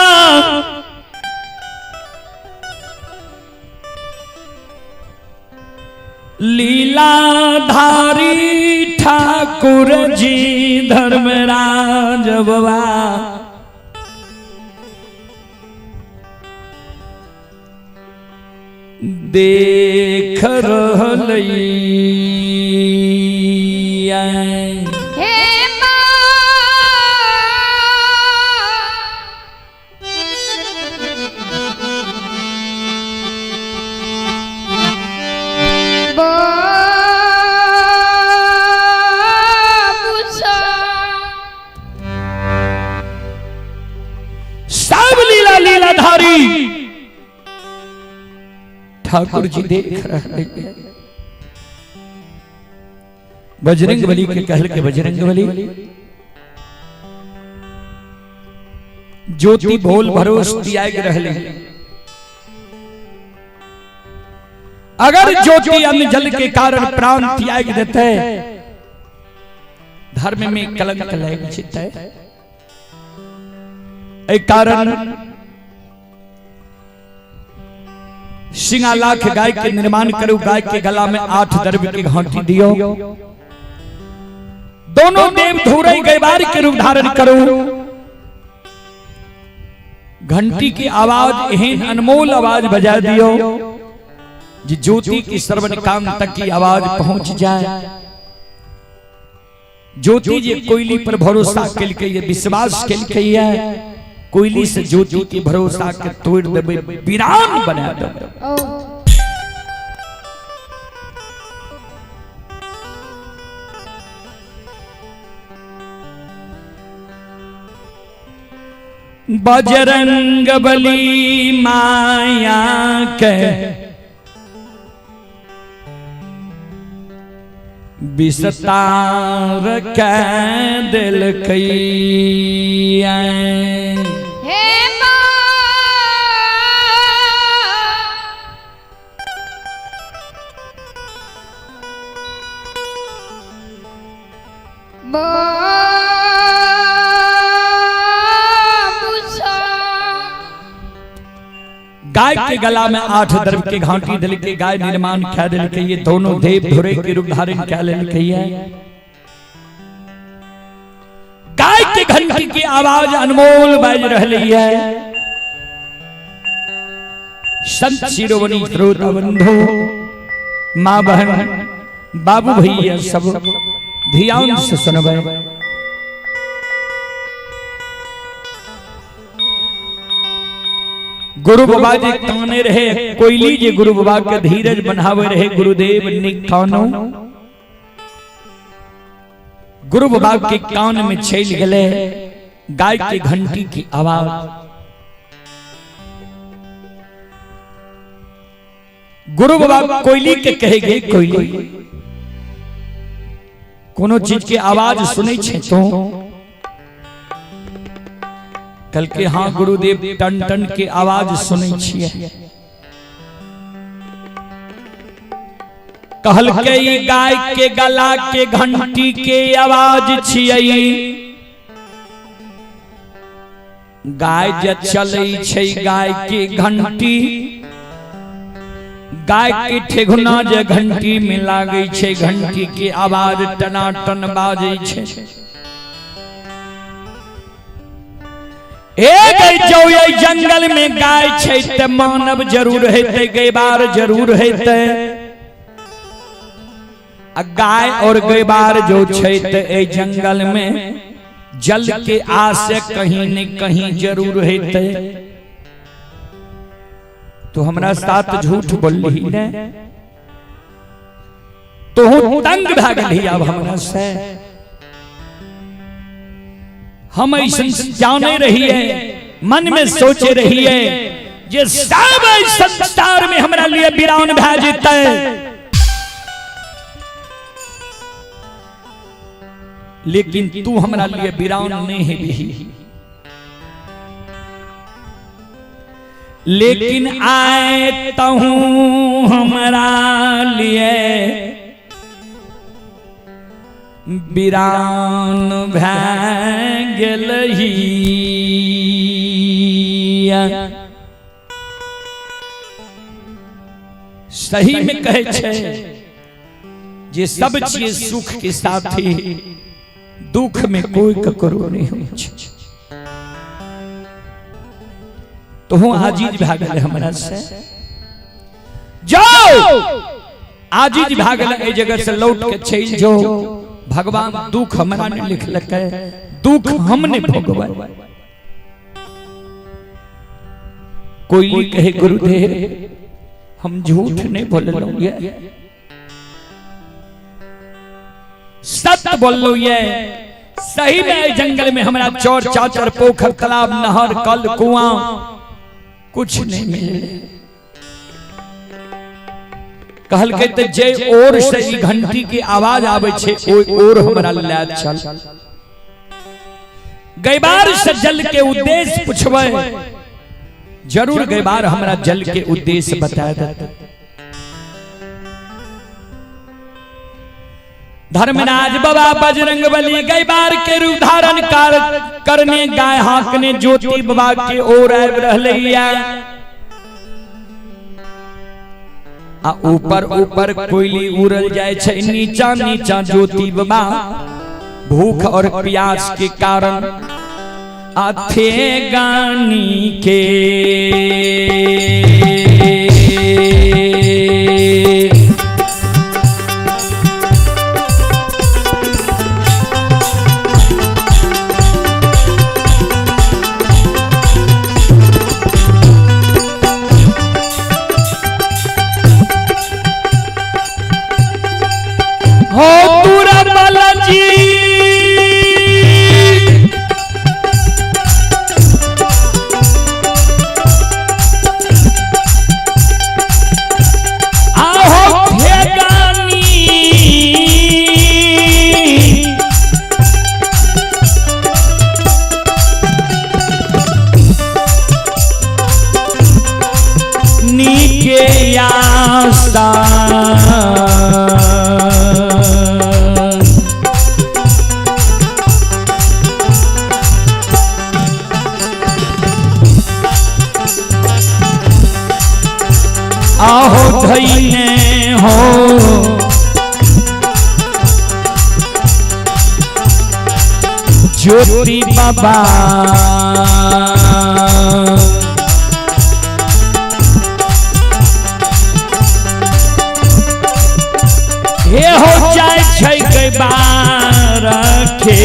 लीलाधारी ठाकुर जी धर्मराज बाबा देख रहलई। हे माँ बाबूसा सब लीला लीलाधारी ठाकुर जी देख रहे हैं। बजरंग बली के कहल के बजरंग बली ज्योति भोल भरोस त्याग रहले। अगर ज्योति अन्न जल के कारण प्राण त्याग देते, धर्म में कलंक लग जेतै। एहि कारण सिंगा लाख गाय के निर्माण करू, गाय के गला में 8 द्रव्य की घंटी दियो, दोनों देव धूरे गैबार के रूप धारण करू। घंटी की आवाज एहन अनमोल आवाज बजा दियो जी ज्योति की श्रवण कान तक की आवाज पहुंच जाए। ज्योति जी कोयली पर भरोसा केलकै, विश्वास केलकै, कोयली से ज्योति के भरोसा के तोड़ देबै, वीरान बना देबै। बजरंग बली माया के विस्तार के दिल कई। हे माँ बाबूसा गाय के गला में 8 द्रव्य के घाटी दिल के गाय निर्माण क्या दिल के ये दोनों देव धुरे के रूप धारण क्या दिल के है। गाय के घंटी की आवाज अनमोल बज रही है। संत शिरोमणि श्रोता बंधु, माँ बहन बाबू भैया सब ध्यान से सुनबे। गुरु बाबा जी काने रहे, कोयली जी गुरु बाबा के धीरज बनावे रहे। गुरुदेव निकानो गुरु बाबा के कान में चल गए गाय के घंटी की आवाज। गुरु बाबा कोयली के कहे गए, कोयली कोनो चीज के आवाज सुनै छै तो? कहलकै हाँ गुरुदेव, टन टन के आवाज सुनै छियै। कहलकै ई गाय के गला के घंटी के आवाज छियै। गाय जे चलै छै, गाय के घंटी, गाय के ठेघुना जे घंटी में लागै छै, घंटी के आवाज टनाटन बाजै छै। ए गई जो ये जंगल में गाय छै ते मानव जरूर हेतै, गैबार जरूर हेतै। आ गाय और गैबार जो छै ते ए जंगल में जल के आस कहीं न कहीं जरूर हेतै। तो हमरा साथ झूठ बोलली ने, तो तंग भए गेलही आब हमरा से। हम ऐसन जाने रहिए, मन में सोचे रहिए जे सब एहि संसार में हमरा लिए वीरान भए जेतै, लेकिन तू हमरा लिए वीरान नहीं हेबही। लेकिन आए तहू हमरा लिए वीरान भए गेलही। सही में कहै छै जे सब छियै सुख के साथी, दुख में कोई ककरो नहीं होइ छै। तो आजीज भए गेलै हमरा से, जाओ आजीज भए गेलै एहि जगह से लौट के चलि जो। भगवान दुख हमरा नहि लिखलकै, दुख हम नहि भोगबै। कोई कहे गुरुदेव हम झूठ नहीं बोललहुँ ये, सत्य बोललहुँ ये। सही में एहि जंगल में हमरा चौर चाचर पोखर तालाब नहर कल कुआं कुछ नहीं मिले। कहलकै तऽ जे ओर से ई घंटी के आवाज आबै छै ओहि ओर हमरा लए चल। गैबार से जल के उद्देश्य पुछबै, जरूर गैबार हमरा जल के उद्देश्य बता देतै। धर्मराज बाबा बजरंग बली गैबार के रूप धारण करने गाय हाँकने ज्योति बाबा के ओर आबि रहलैया। आ ऊपर ऊपर कोयली उड़ल जाय छै, नीचा नीचा ज्योति बाबा भूख और प्यास के कारण अथे गानी के हो तुरबल जी आहो ठेगानी नीके आशा आहो धैने हो ज्योति बाबा हे हो जाय छै गैबार के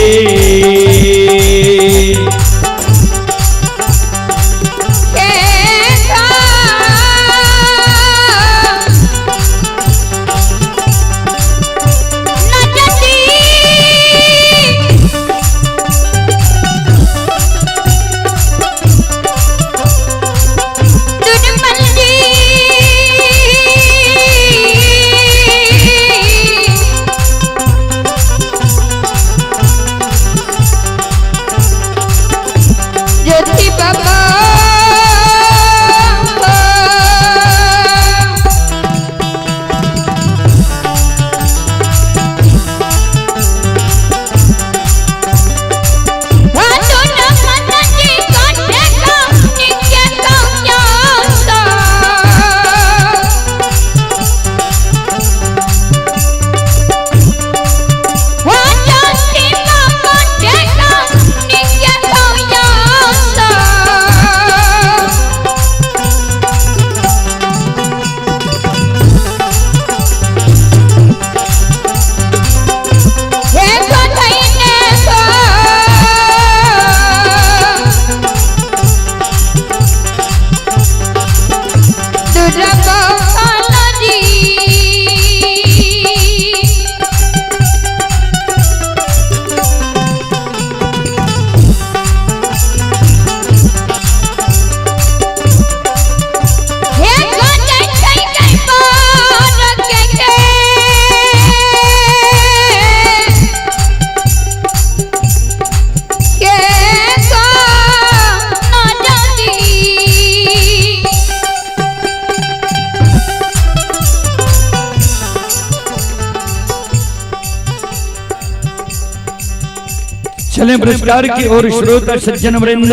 चले पुरस्कार की ओर श्रोता सज्जन वृंद।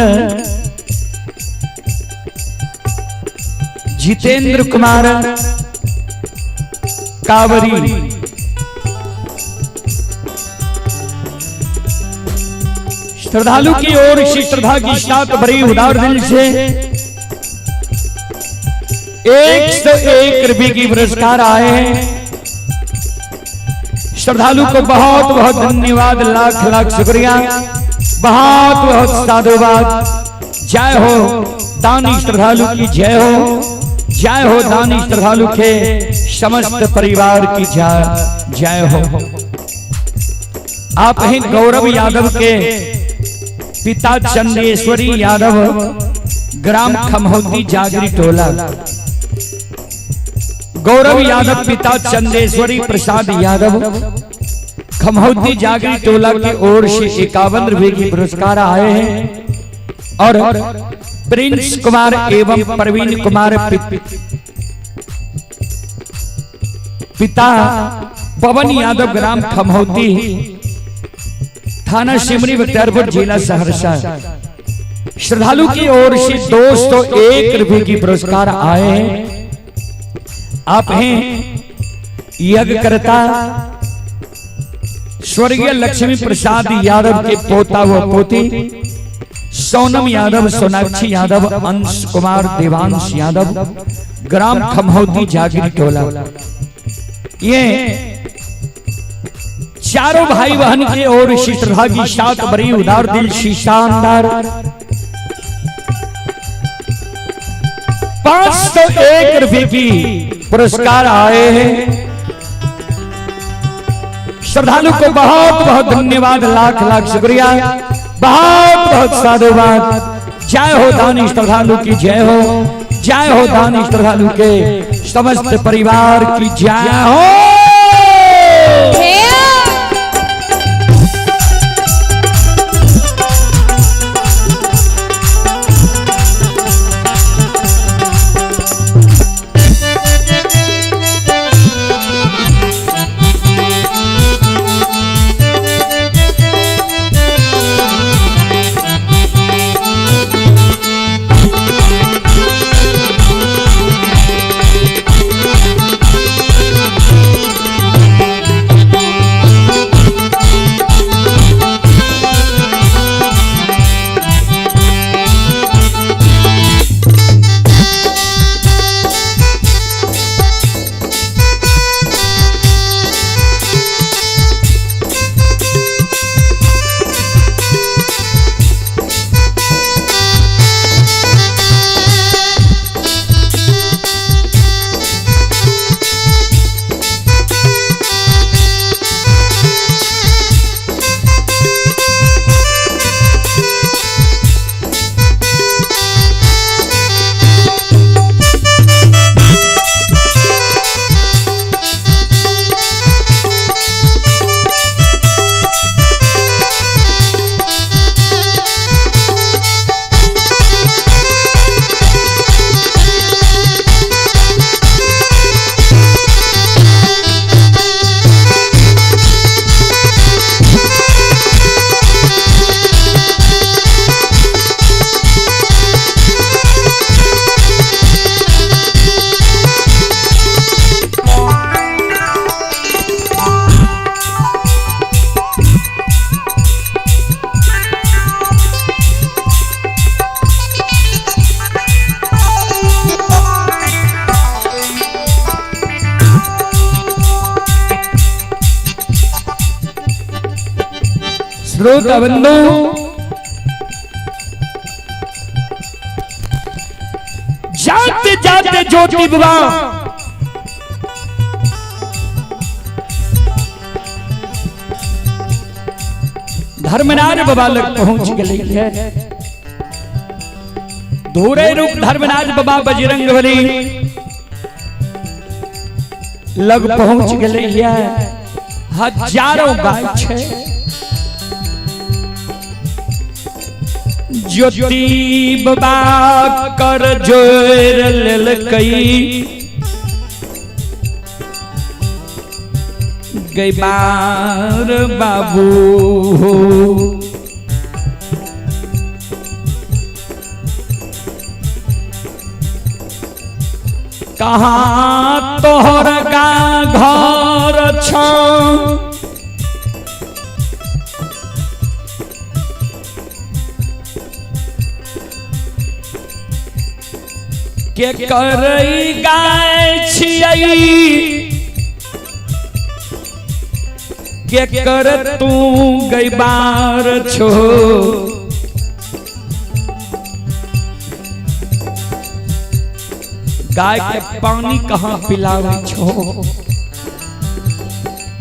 जितेंद्र कुमार कावरी श्रद्धालु की ओर से श्रद्धा की साथ भरी उदार दिल से 101 रुपए की पुरस्कार आए हैं। श्रद्धालु को बहुत बहुत धन्यवाद, लाख लाख शुक्रिया, बहुत बहुत साधुवाद। जय हो दानी श्रद्धालु की जय हो, जय हो दानी श्रद्धालु के समस्त परिवार की जय जय हो। आप हैं गौरव यादव के पिता चंदेश्वरी यादव, ग्राम खमहौती जागरी टोला। गौरव यादव पिता चंदेश्वरी प्रसाद यादव, खमहौती जागरी टोला की ओर से 51 रुपए की पुरस्कार आए हैं। और प्रिंस कुमार एवं प्रवीण कुमार पिता पवन यादव, ग्राम खमहौती, थाना सिमरी बख्तियारपुर, जिला सहरसा। श्रद्धालु की ओर से 201 रुपए की पुरस्कार आए हैं। आप हैं यज्ञकर्ता स्वर्गीय लक्ष्मी प्रसाद यादव के पोता व पोती सोनम यादव, सोनाक्षी यादव, अंश कुमार, देवांश यादव, ग्राम खमहौती जागीर टोला। ये चारों भाई बहन के और श्रद्धा की साथ बड़ी उदार दिल सी शानदार 501 रुपए की पुरस्कार आए हैं। श्रद्धालु को बहुत बहुत धन्यवाद, लाख लाख शुक्रिया, बहुत बहुत साधुवाद। जय हो दानी श्रद्धालु की जय हो, जय हो दानी श्रद्धालु के समस्त परिवार की जय हो। हे श्रोता बंधु, जाते जाते ज्योति बाबा धर्मराज बाबा लग पहुंच गए। धूरे रूप धर्मराज बाबा बजरंग बली लग पहुंच गए। हजारों गाय छे ज्योति बाबा कर जोर ललकई गई बार बाबू हो। कहाँ तोहर गा घर छौ? के करई गाय छियै, के कर तू गैबार छो? गाय के पानी कहाँ पिलावे छो,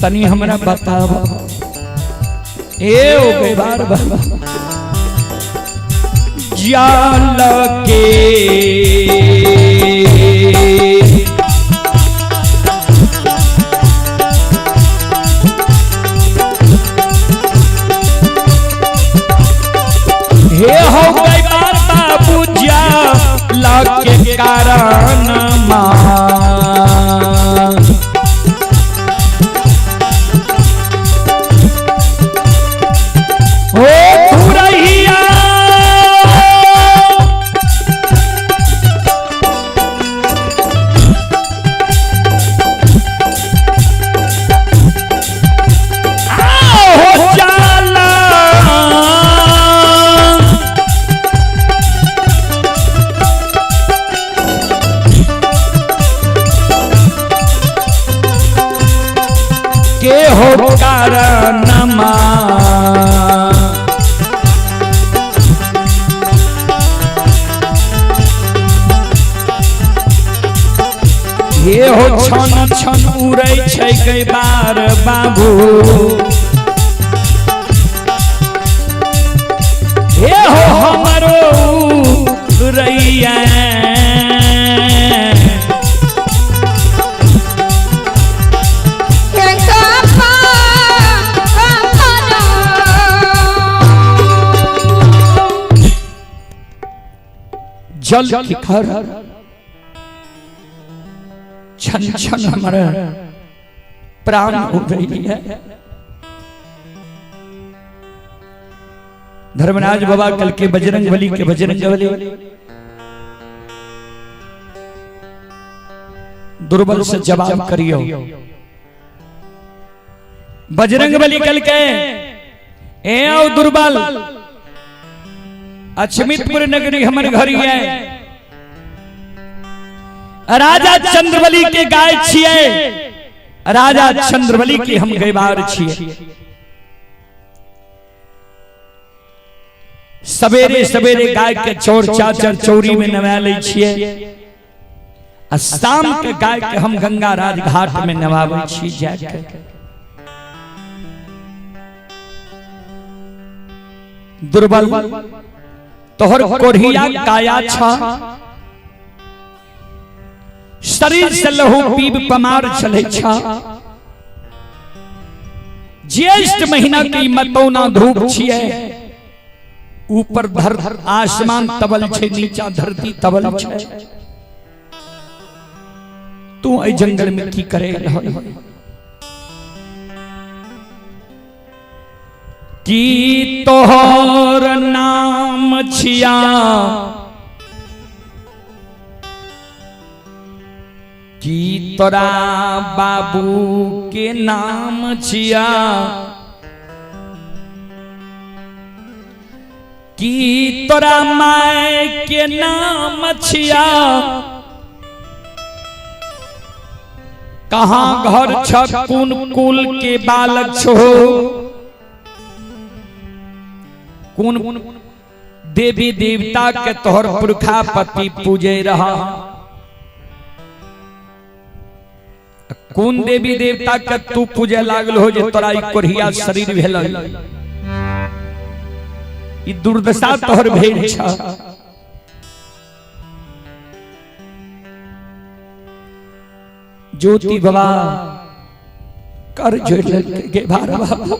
तनी हमरा बताब। ए ओ गैबार बाबा, जाल के हे हो गैबार बाबू, जाल के कारण माँ ओ घुरैया हो जाला। के हो कारणमा हे हो छन छन उड़ै छै गैबार बाबू, हे हो हमरो उड़ैया। जल के घर छन छन हमारा प्राण हो रही है। धर्मराज बाबा कल के बजरंग बली के बजरंग बली दुर्बल से जवाब करियो। बजरंग बली कल के ए आओ दुर्बल, अछमितपुर नगरी हमर घर है, राजा चंद्रबली के गाय छिए, राजा चंद्रबली के हम गैबार छिए। सवेरे सवेरे गाय के चोर चाचर चौरी में नवा लै छिए, आ शाम के गाय के हम गंगा राज घाट में नवाबै छी जाके। दुर्बल तोहर कोढ़िया काया छा, शरीर से लहू पीब पमार चले छा, ज्येष्ठ महीना की मतौना धूप छिए, ऊपर धर आसमान तबल छे, नीचा धरती तबल छे, तू एहि जंगल में की करे रहल? की तोहर नाम छिया? की तोरा बाबू के नाम छिया? की तोरा माय के नाम छिया? कहाँ घर छ, कोन कुल के बालक छो, कोन देवी देवता के तोहर पुरखा पति पूजे रहा, कोन देवी देवता के तू पूजे लागल हो जे तोरा ई कोढ़िया शरीर भेल, ई दुर्दशा तोहर भेल छ? ज्योति बाबा कर जोड़ गे भार बाबा,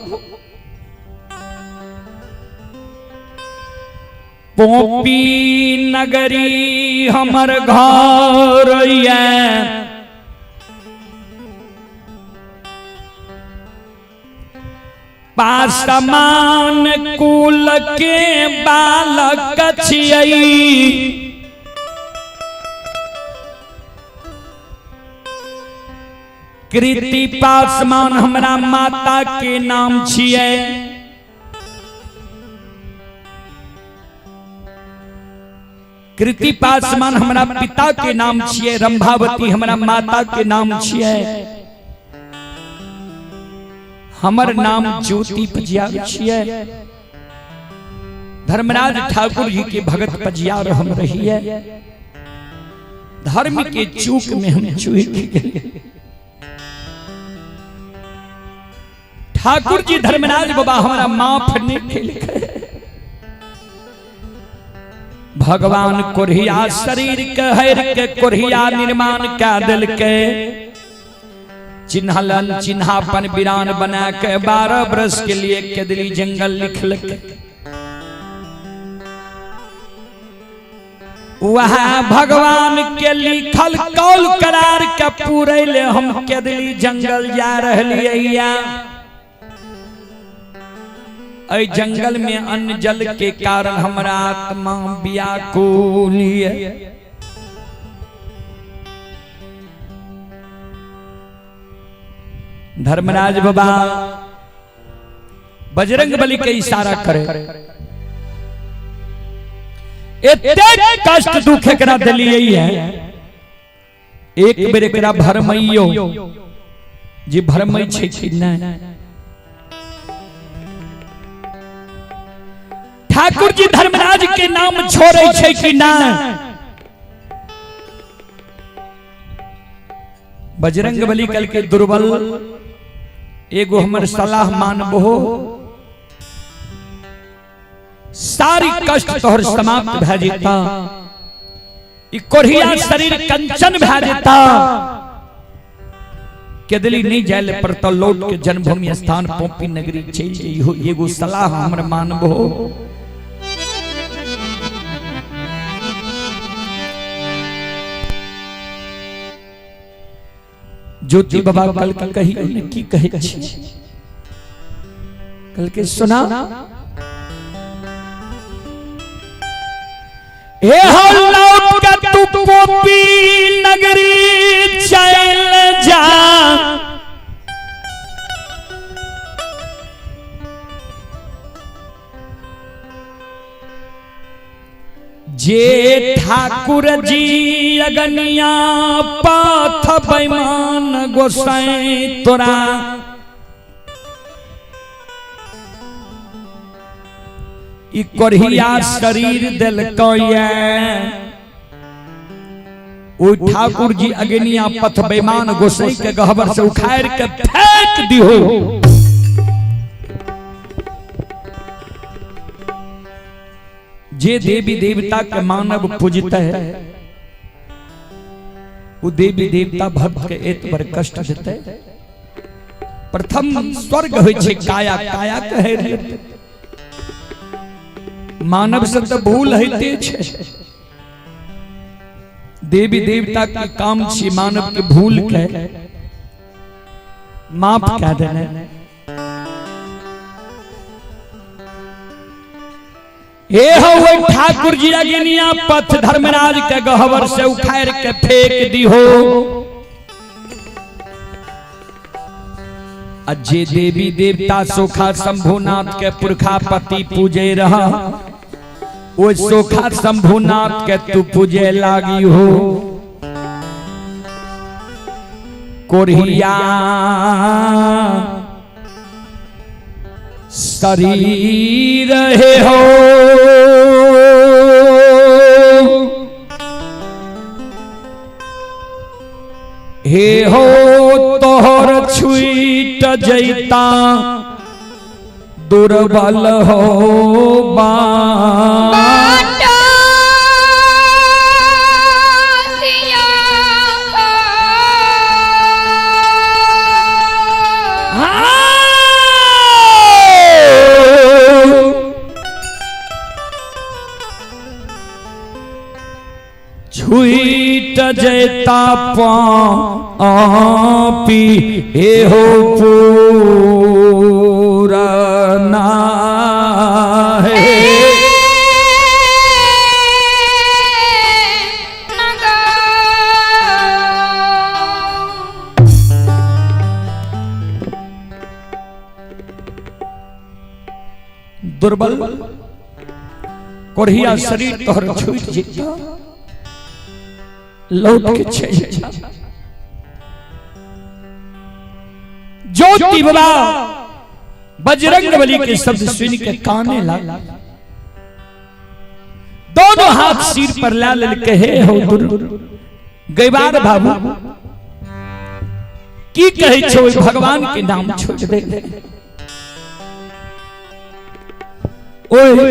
पोपी नगरी हमर घर ये, पासमान कुल के बालक छियै, कृति पासमान हमरा माता के नाम छियै। कृति पासमान हमरा पिता के नाम छियै, रंभावती हमरा माता के नाम छियै, हमर नाम ज्योति पजियार छियै, धर्मराज ठाकुर जी के भगत पजियार हम रहिए। धर्म के चूक में हम चूक गए। ठाकुर जी धर्मराज बाबा हमरा माफ नहीं केलकै। भगवान कोढ़िया शरीर के हर के कोढ़िया निर्माण कै देलकै। चिन्हलन चिन्हापन वीरान बना के 12 वर्ष के लिए केदली जंगल लिखलकै। वह भगवान के लिखल कौल करार के पूरे ले हम केदली जंगल जा रहलियै। एहि जंगल में अन्न जल के कारण हमरा आत्मा व्याकुल ये। धर्मराज बाबा बजरंग बली के इशारा करे, एतेक कष्ट दुख एकरा देलियै है, एक बेर एकरा भरमैयो जे भरमै छै कि नहि। ठाकुर जी धर्मराज के नाम छोड़ै छै कि नहि। बजरंग बली कल के दुर्बल एगो हमर सलाह मानबो, सारी कष्ट तोहर समाप्त भए जेता, ई कोढ़िया शरीर कंचन भए जेता, केदली नहीं जाए पड़ता, लौट के जन्मभूमि स्थान पोपी नगरी चलि जइहो, एगो सलाह हमर मानबो। ज्योति बाबा कल के कही ने की कहे छी, कल के सुना हे हो लौट के तू पोपी नगरी चल जा, जे ठाकुर जी अगनिया पाथ बेईमान गोसाई तोरा, ई कोढ़िया शरीर देलकै ओ ठाकुर जी अगनिया पथ बेईमान गोसाई के गहबर से उखाड़ के फेंक दिहो। जे देवी देवता के मानव पूजता है वो देवी देवता भक्त के एत पर कष्ट देते। प्रथम स्वर्ग होइ छै काया, काया कहे रे मानव से तो भूल होते छै। देवी देवता के काम छी मानव के भूल के माफ कह देने। हे हो ठाकुर जी अग्निया पथ धर्मराज के गहवर से उखाड़ के फेंक दिहो। अजे देवी देवता सोखा शंभुनाथ के पुरखा पति पूजे रहा, ओ सोखा शंभुनाथ के तू पूजे लागी हो। कोरिया शरीर हे हो हे हो तोहर छुईट जैता दुर्बल हो बा। छुईट जैता पापी हे हो पूरना है। दुर्बल कोढ़िया शरीर तोहर छूट जेतो, लौट के चलि जा। ज्योति बाबा बजरंग बली के शब्द सुन के काने लाग, दोनों हाथ सिर पर ला लेलके, हे हो दुर गैबार बाबू, की कहै छौ भगवान के नाम छोड़ दे। ओए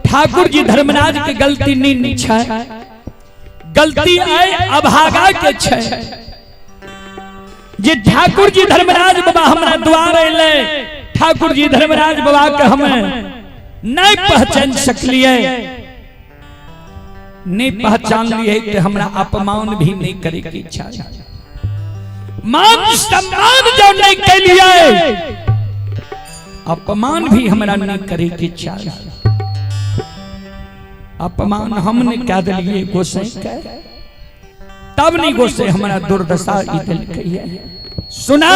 ठाकुर जी धर्मराज के गलती नहीं छै, गलती आए अभागा के छै। जे ठाकुर जी धर्मराज बाबा हमरा द्वार अयलै, ठाकुर जी धर्मराज बाबा के हमें नहीं पहचान सकलिए, नहीं पहचान लिए कि हमरा अपमान भी नहीं करे के इच्छा, मान सम्मान जो नहीं कैलिए, अपमान भी हमरा नहीं करे के इच्छा। अपमान हमने क्या दिलिए गोसाई के, तब नहीं गोसाई हमरा दुर्दशा ई दिलकै। सुना,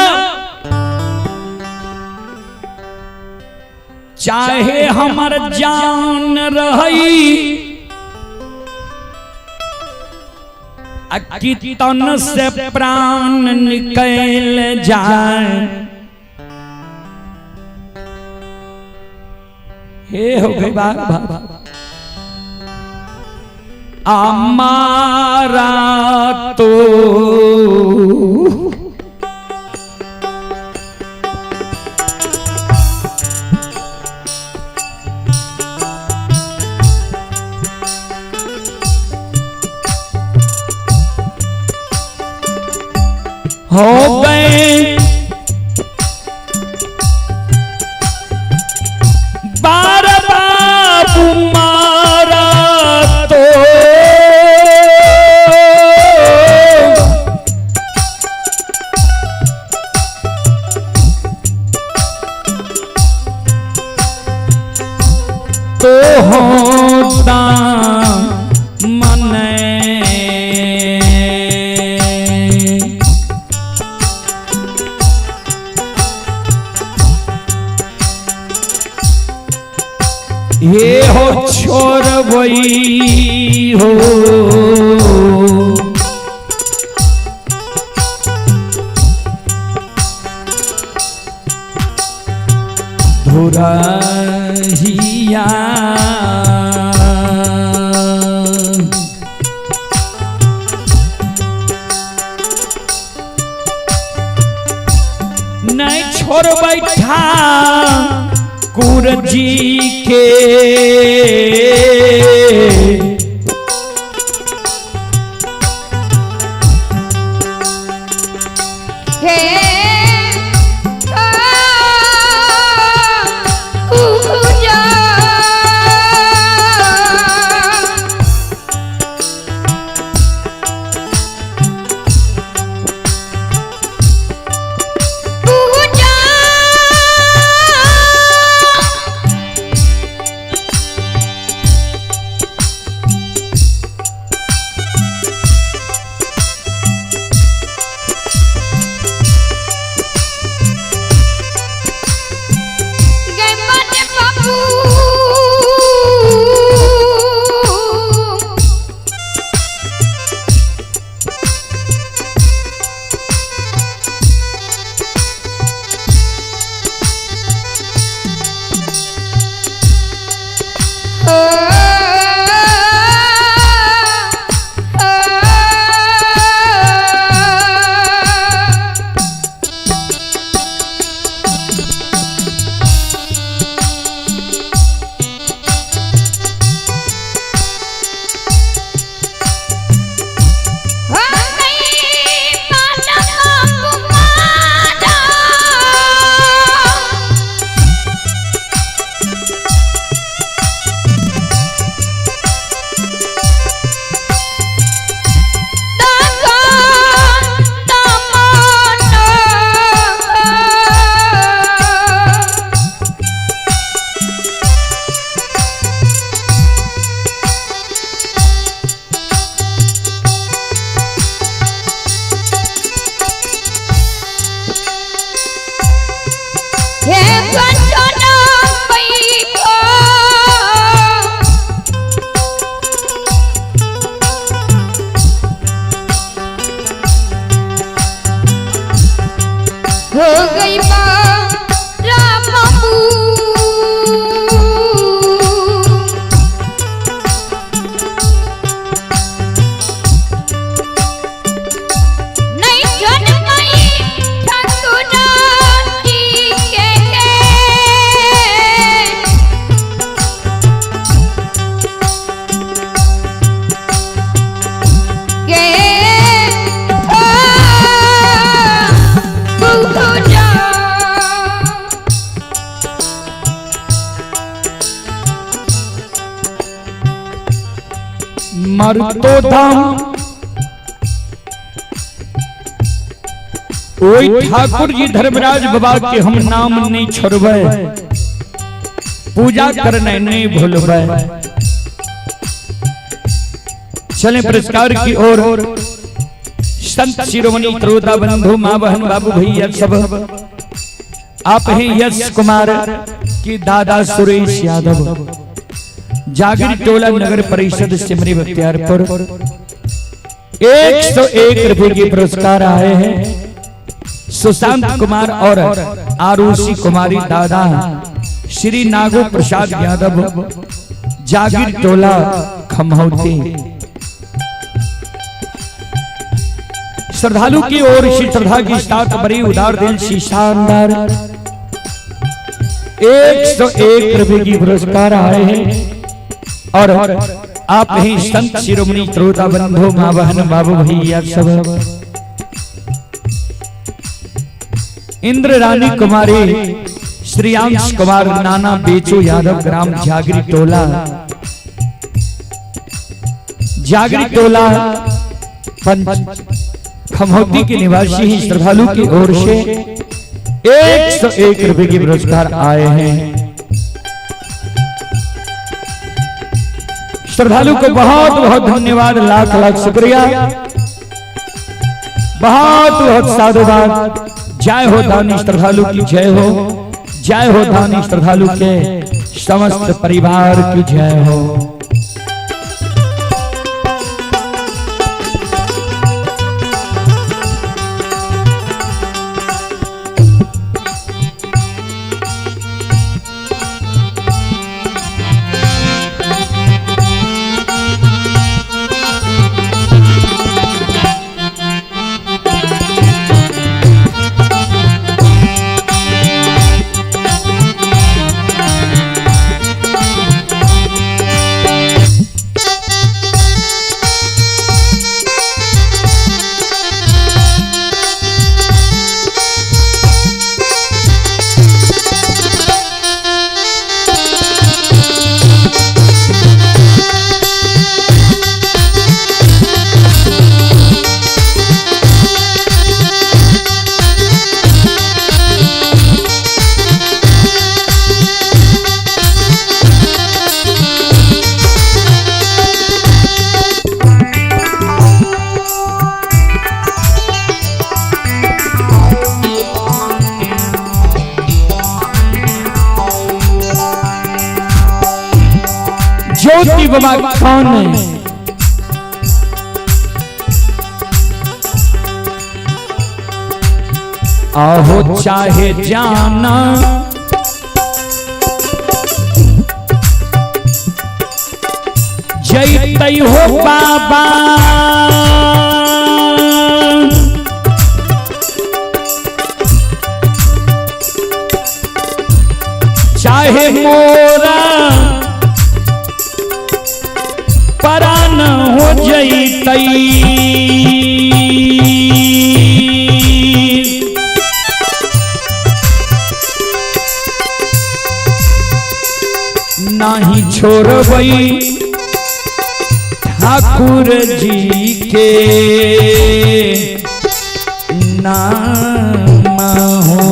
चाहे हमर जान रही कि तन से प्राण निकल जाए, हे हो गई बात हमारा तो हो गए बार बाबू मारा तो तो होता मने ये हो छोर वही हो धुरहिया। नहीं छोड़ बैठा कुर जी के, हे पूजा पूजा मरतो दम ओई ठाकुर जी धर्मराज बाबा के हम नाम नहीं छोड़बै, पूजा करने नहीं भूलबै। चले पुरस्कार की ओर। संत शिरोमणि त्रोता बंधु माँ बहन बाबू भैया सब, आप हैं यश कुमार की दादा सुरेश यादव, जागिर टोला नगर परिषद सिमरी बख्तियारपुर। 101 रुपए के पुरस्कार आए हैं। सुशांत कुमार और आरुषि कुमारी दादा श्री नागो प्रसाद यादव, जागिर टोला खमहौती। श्रद्धालु की ओर से श्रद्धा की साथ बड़ी उदार दिल सी शानदार 101 रुपए की पुरस्कार आए हैं। और आप ही संत शिरोमणि त्रोता बंधु माँ बहन बाबू भैया सब, इंद्र रानी कुमारी श्रीयांश कुमार नाना बेचू यादव, ग्राम जागरी टोला, जागरी टोला पंच खमौती के निवासी ही श्रद्धालु की ओर से 101 रुपए के पुरस्कार आए हैं। श्रद्धालु को बहुत बहुत धन्यवाद, लाख लाख शुक्रिया, बहुत बहुत साधुवाद। जय हो दानी श्रद्धालु की जय हो, जय हो दानी श्रद्धालु के समस्त परिवार की जय हो। ज्योति बाबा कौन है? आहो चाहे जाना जैतई हो बाबा, चाहे मोरा परान हो जैतई। नाही छोड़बई ठाकुर जी के नाम हो।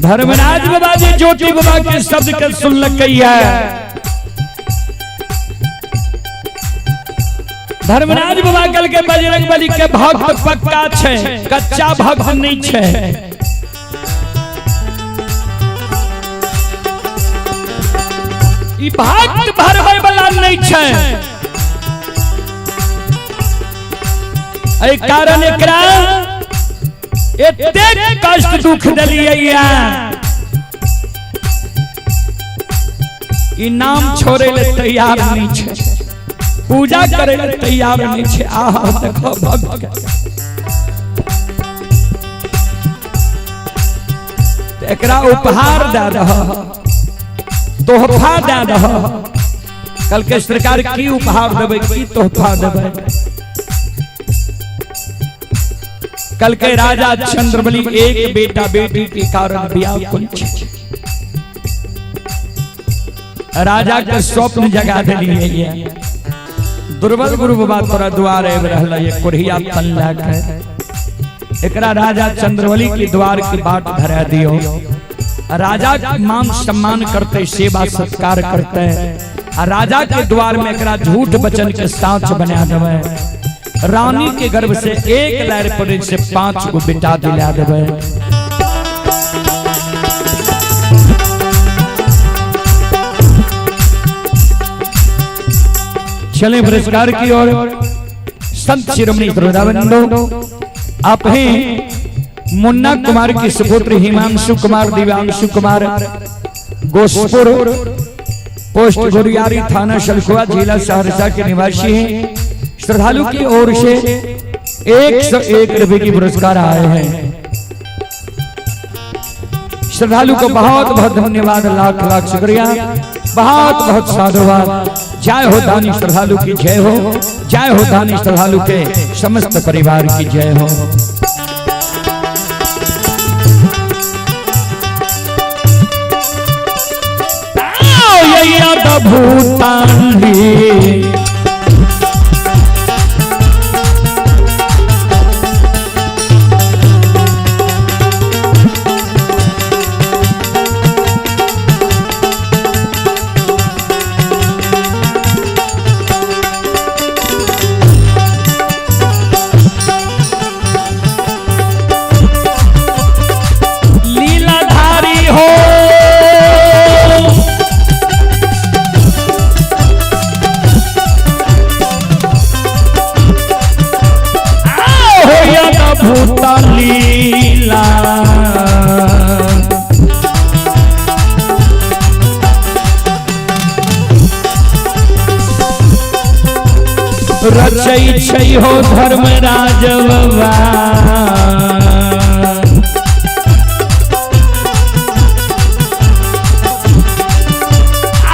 धर्मराज बाबा जी ज्योति बाबा के शब्द के सुन लकैया। धर्मराज बाबा कल के बजरंग बली के भक्त पक्का छे, कच्चा भक्त नहीं छे। ई भक्त भरबै वाला नहीं छे। एहि कारण एकरा एतेक कष्ट दुख देलियै, ई नाम छोड़े ले तैयार नहीं छे, पूजा करे ले तैयार नहीं छे। आहा देखो भक्त। एकरा उपहार दे दह, तोहफा दे दह। कल के सरकार की उपहार देबै, की तोहफा देबै? कल के राजा चंद्रबली एक बेटा बेटी के कारण व्याकुल छै। राजा के स्वप्न जगा देलिए। दुर्बल गुरु बाबा तोरा द्वार आबि रहल ये कोढ़िया तन लए के, एकरा राजा चंद्रबली के द्वार के बाट धरा दियो। राजा के मान सम्मान करते, सेवा सत्कार करते, आ राजा के द्वार में एकरा झूठ वचन के साँच बना देवे। रानी के गर्भ से एक लहर पर से 5 गो बेटा दिला देवे। चले पुरस्कार की ओर। संत शिरोमणि वृंदावन आप हैं मुन्ना कुमार के सुपुत्र हिमांशु कुमार, दिव्यांशु कुमार, गोसपुर, पोस्ट गुरियारी, थाना सलखुआ, जिला सहरसा के निवासी हैं। श्रद्धालु की ओर से 101 रुपए की पुरस्कार आए हैं। श्रद्धालु को बहुत बहुत धन्यवाद, लाख लाख शुक्रिया, बहुत बहुत साधुवाद। जय हो दानी श्रद्धालु की जय हो, जय हो दानी श्रद्धालु के समस्त परिवार की जय हो। भूतान लीलाधारी हो, भूत लीला रचै छै हो धर्मराज बाबा।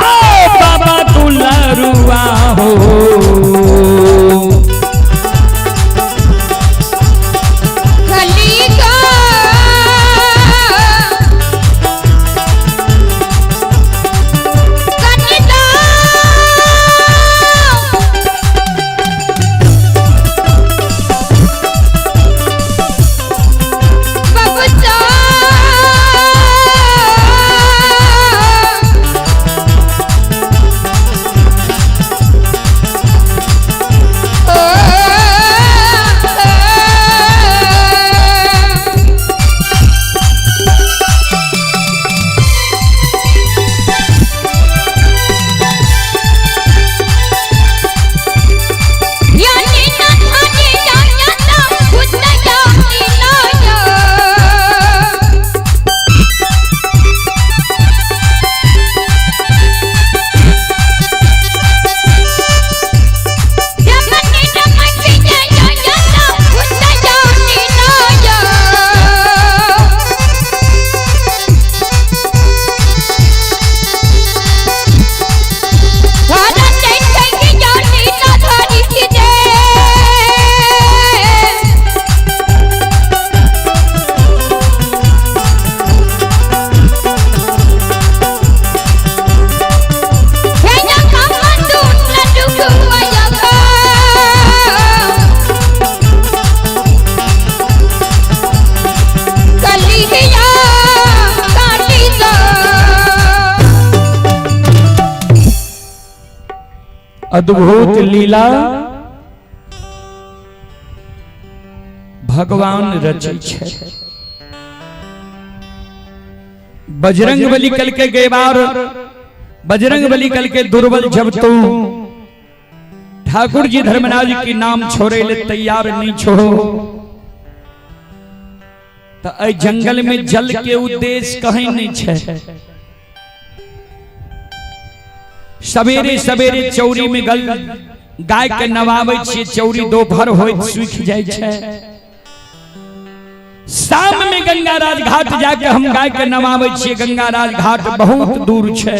आओ बाबा दुलरुआ हो, अद्भुत लीला भगवान रचै छै। बजरंग बली कल के गए बार, बजरंग बली कल के दुर्बल जब तू ठाकुर जी धर्मराज की नाम छोड़े ले तैयार नहीं छो, तो ऐ जंगल में जल के उद्देश्य कहीं नहीं छे। सवेरे सवेरे चौरी में गल गाय के नवाबै छियै, चौरी दोपहर होइत सूखि जाइ छै। शाम में गंगाराज घाट जाके हम गाय के नवाबै छियै। गंगाराज घाट बहुत दूर छै,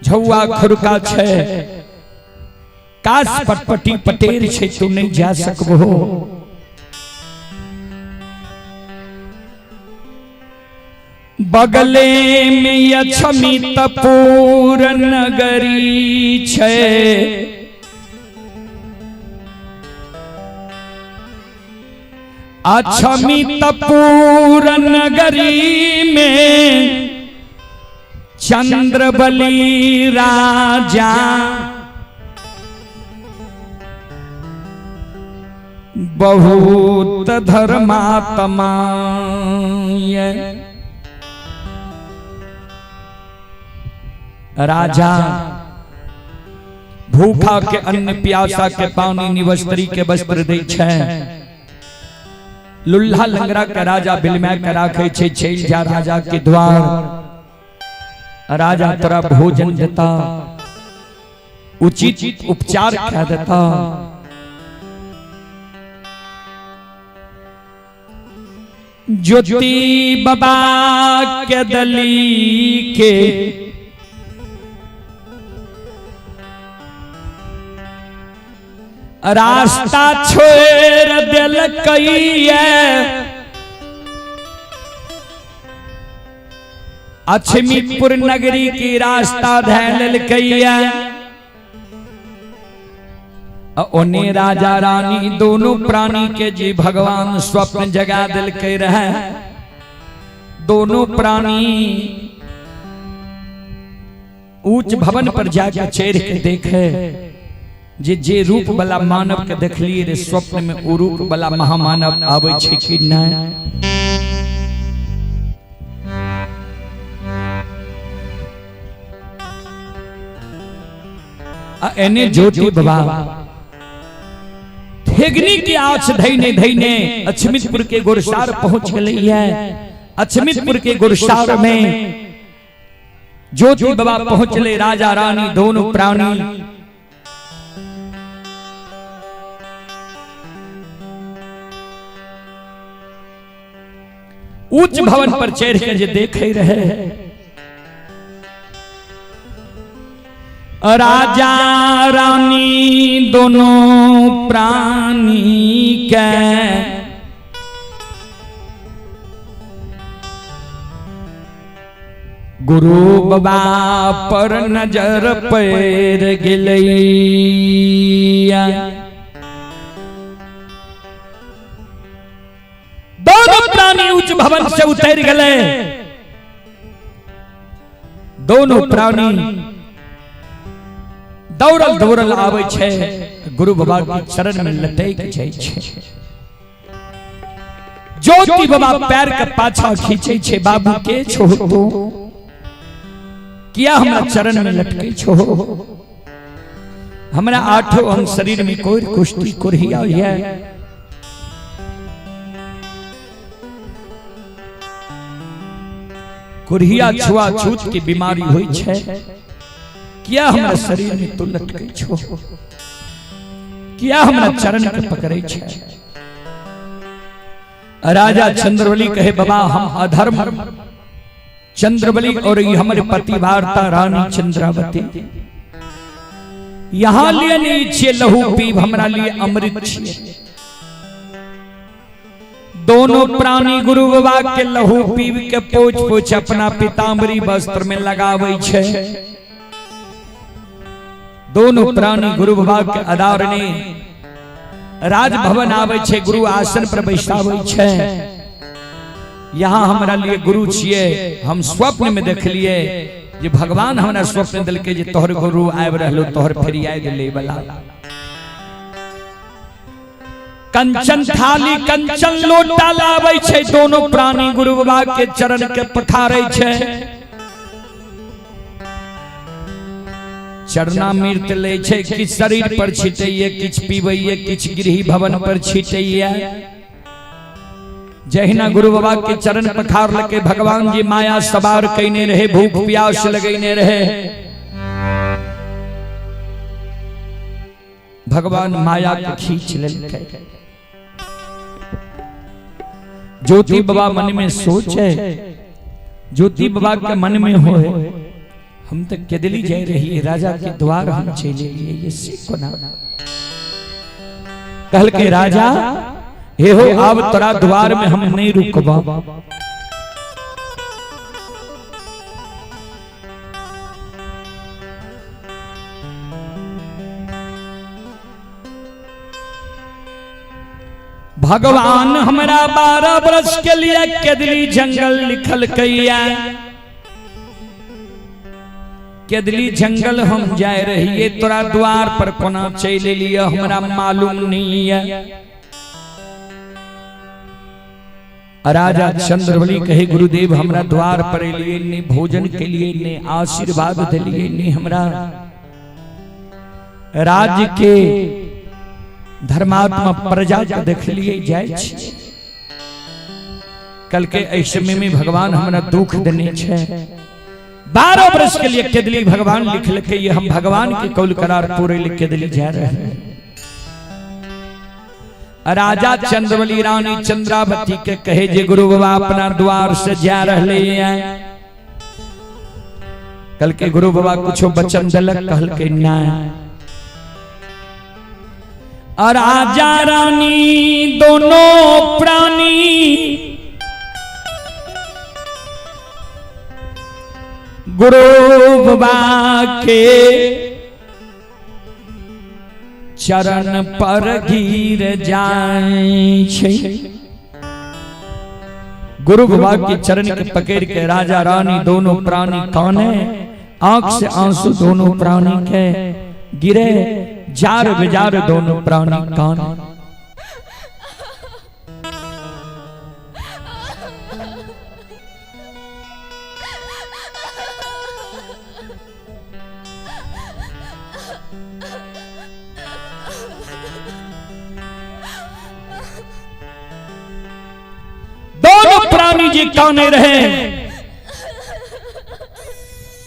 झौआ खुरका छै, काश पटपटी पटेर छै, तू नहीं जा सकबो। बगले में अछमितपुर नगरी छै, अछमितपुर नगरी में चंद्रबली राजा बहुत धर्मात्मा ये। राजा भूखा के अन्न, प्यासा के पानी, निवस्त्री के वस्त्र दै छै। लुल्हा लंगड़ा के राजा बिलमा के राखे छै। चलि जा राजा के द्वार, राजा तोरा भोजन देता, उचित उपचार कह देता। ज्योति बाबा के दली के रास्ता छोड़ देलकैया, अछमीपुर नगरी की रास्ता धै लेलकैया। ओने राजा रानी दोनों प्राणी के जी भगवान स्वप्न जगा दिलकै रहे। दोनों प्राणी ऊंच भवन पर जाके चढ़ के देखे जे जे रूप वाला मानव के देखलिए रे स्वप्न में, ओ रूप वाला महामानव आबै छै कि नहीं। आ एने ज्योति बाबा ठेगनी के आछ धैने धैने अछमितपुर के गुरसार पहुंच गए। अछमितपुर के गुरसार में ज्योति बाबा पहुंचले, राजा रानी दोनों प्राणी ऊंच भवन पर चढ़ के जे देखे रहे, राजा रानी दोनों प्राणी के गुरु बाबा पर नजर पड़ गेलैया। दोनों प्राणी उच्च भवन से उतर गए। दोनों प्राणी दौड़ल दौड़ल आबै छै, गुरु बाबा के चरण में लटक जाइ छै। ज्योति बाबा पैर के पाछा खींचे छै, बाबू के छो तू, किया हमरा चरण में लटके छो? हमरा आठों अंग शरीर में कोई कुश्ती कुरहिया है। कुरहिया छुआछूत के बीमारी होइ छै, किया हमरा शरीर में तू लटकै छो? किया हमरा चरण के पकड़ै छै? राजा चंद्रबली कहे, बाबा हम अधर्म चंद्रबली और ये हमारे पति वार्ता रानी चंद्रावती, यहाँ लिए नहीं छिए लहू पीब, हमरा लिए अमृत छिए। दोनों प्राणी गुरु बाबा के लहू पीब के पोछ पोछ अपना पीताम्बरी वस्त्र में लगावे छे। दोनों प्राणी गुरु बाबा के आधार ने राजभवन आवे छे, गुरु आसन पर बैसावे छे। यहाँ हमरा लिए गुरु छिए, हम स्वप्न में देख लिए जे भगवान हमरा स्वप्न दिलके जे तोहर गुरु आबि रहलो तोहर फरियाद ले वाला। कंचन थाली कंचन लोटा लाबै छै, दोनों प्राणी गुरु बाबा के चरण के पखारै छै। चरणामृत लै छै, किछु शरीर पर छिटैये, किछु पीबैये, किछु गृह भवन पर छिटैये। जहिना गुरु बाबा के चरण पखार लके भगवान जी माया सवार कईने रहे, भूख प्यास लगैने रहे, भगवान माया के खींच लेलकै। ज्योति बाबा मन में सोचे, ज्योति बाबा के मन में हो, हम तो केदली जा रही है, राजा के द्वार हम चले लिए, ये सीखो ना। कहल के राजा हे हो अब तोरा द्वार में हम नहीं रुकबा। भगवान हमरा 12 बरस के लिए केदली जंगल लिखल कैया, केदली जंगल हम जाए रहिए, तोरा द्वार पर कोना चल लिए हमरा मालूम नहीं है। राजा चंद्रबली कहे गुरुदेव हमरा द्वार पर लिए नहीं भोजन के लिए नहीं आशीर्वाद दिलिए नहीं हमरा राज्य के धर्मात्मा प्रजा के देख लिए जाए। कल के ऐसे में भगवान हमरा दुख देने छे। 12 वर्ष के लिए केदली भगवान लिख लिखे ये हम भगवान के कौल करार पूरे लिख केदली जा रहे हैं। राजा चंद्रबली रानी चंद्रावती के कहे जे गुरु बाबा अपना द्वार से जा रहे हैं। कल के गुरु बाबा कुछ वचन दलक, कहल के ना। और राजा रानी दोनों प्राणी गुरु बाबा के चरण पर गिर जाए छे। गुरु बाबा के चरण के पकड़ के राजा रानी दोनों प्राणी काने, आंख से आंसू दोनों प्राणी के गिरे, जार बिजार दोनों प्राणी काने। दोनों प्राणी जी काने रहे।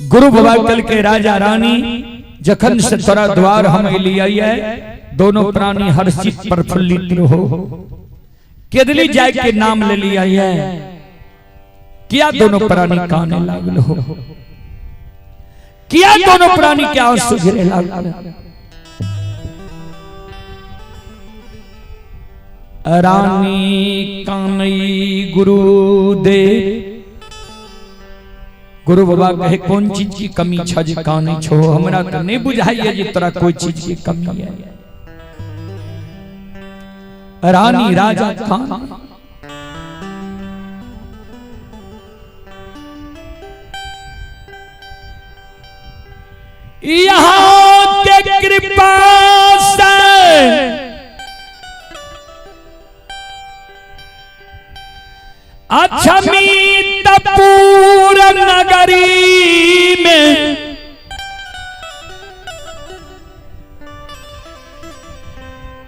गुरु बाबा कल के राजा रानी जखन से तोरा द्वार हम लिया है, दोनों प्राणी हर्षित प्रफुल्लित रहो। केदली जाए के नाम ले लिया है, क्या दोनों प्राणी काने लागल हो, क्या दोनों प्राणी के आंसू गिरे लागल। रानी कानई गुरुदेव। गुरु बाबा कहे कौन चीज की कमी छ जे काने छो, हमरा तो नहीं बुझाइए जे तोरा कोई चीज की कमी है। रानी राजा कान यहाँ के कृपा से अक्षमितपुर नगरी में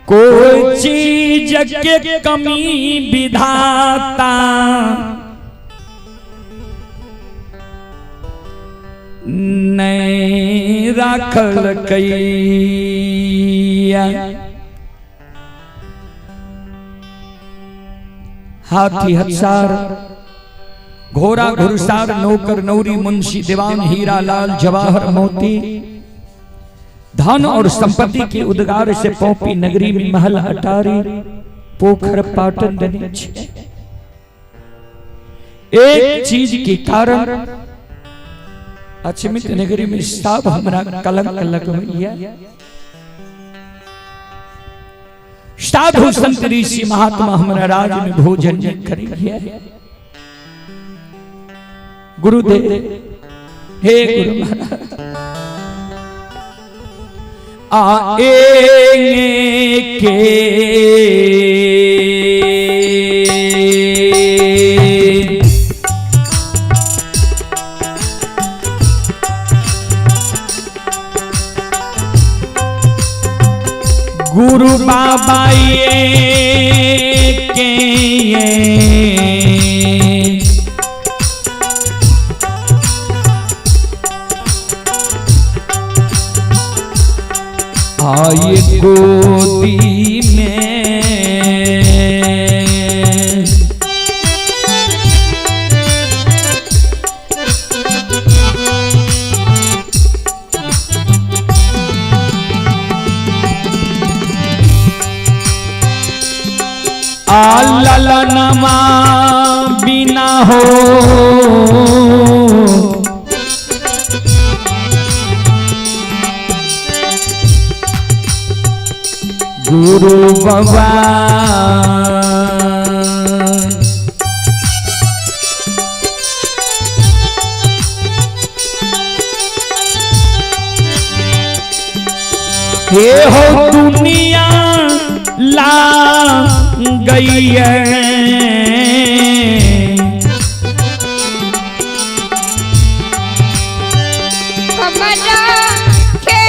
कोई चीज के कमी विधाता नहीं राखल कैया। हाथी हथसार घोड़ा घुड़सार नौकर नौरी मुंशी दीवान हीरा लाल जवाहर मोती धन और संपत्ति के उद्गार से पौपी नगरी में महल अटारी पोखर पाटन देने छे। एक चीज के कारण अचमित नगरी में सब हमरा कलंक लगवैया। साधु संत ऋषि महात्मा हमरा राज में भोजन करिए। गुरुदेव हे गुरु महाराज आएंगे के गुरु बाबा ये के आए गोदी में। आ ललनमा बिना हो गुरु बाबा। ये हो दुनिया ला गई है हमारा के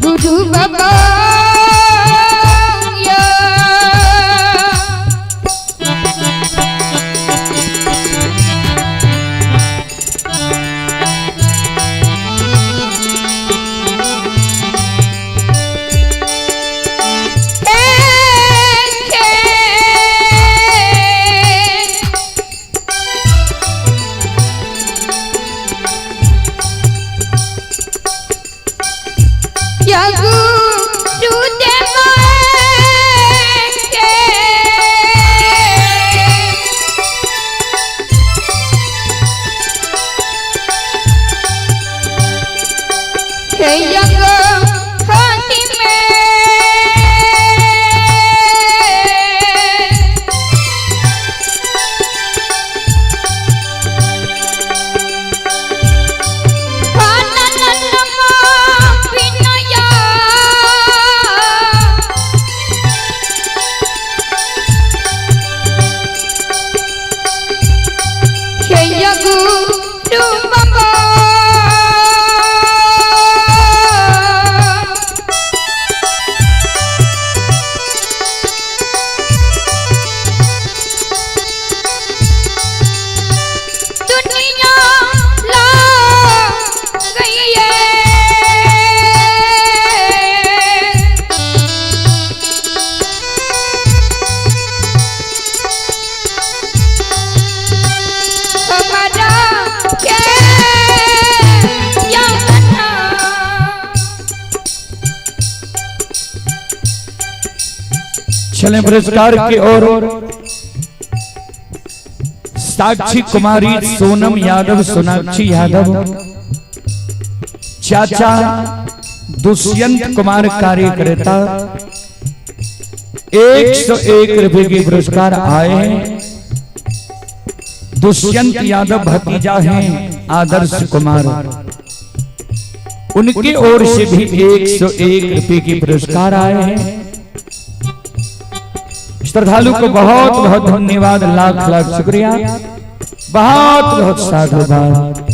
गुरु बाबा चलें पुरस्कार की ओर। साक्षी कुमारी, सोनम यादव, सोनाक्षी यादव, चाचा दुष्यंत कुमार कार्यकर्ता 101 रुपए के पुरस्कार आए हैं। दुष्यंत यादव भतीजा हैं आदर्श कुमार, उनकी ओर से भी 101 रुपए के पुरस्कार आए हैं। श्रद्धालु को बहुत बहुत धन्यवाद, लाख लाख शुक्रिया, बहुत बहुत साधुवाद।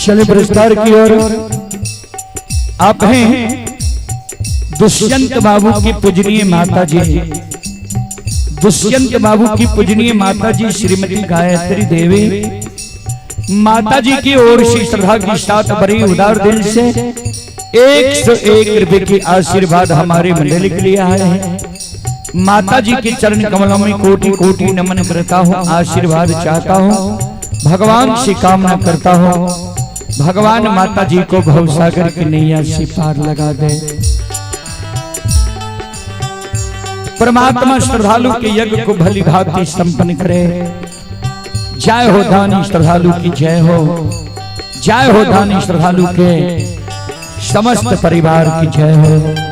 चले पुरस्कार की ओर। आप हैं दुष्यंत बाबू की पूजनीय माता जी, दुष्यंत बाबू की पूजनीय माता जी श्रीमती गायत्री देवी माता जी की ओर से श्रद्धा के साथ बड़ी उदार दिल से 101 रुपए की आशीर्वाद हमारे मंडली के लिए आए हैं। माता जी के चरण कमलों में कोटि कोटि नमन करता हूँ, आशीर्वाद चाहता हूँ, भगवान से कामना करता हूँ, भगवान माता जी को भवसागर की नैया से पार लगा दे। परमात्मा श्रद्धालु के यज्ञ को भली भांति संपन्न करे। जय हो दानी श्रद्धालु की जय हो, जय हो दानी श्रद्धालु के समस्त परिवार की जय हो।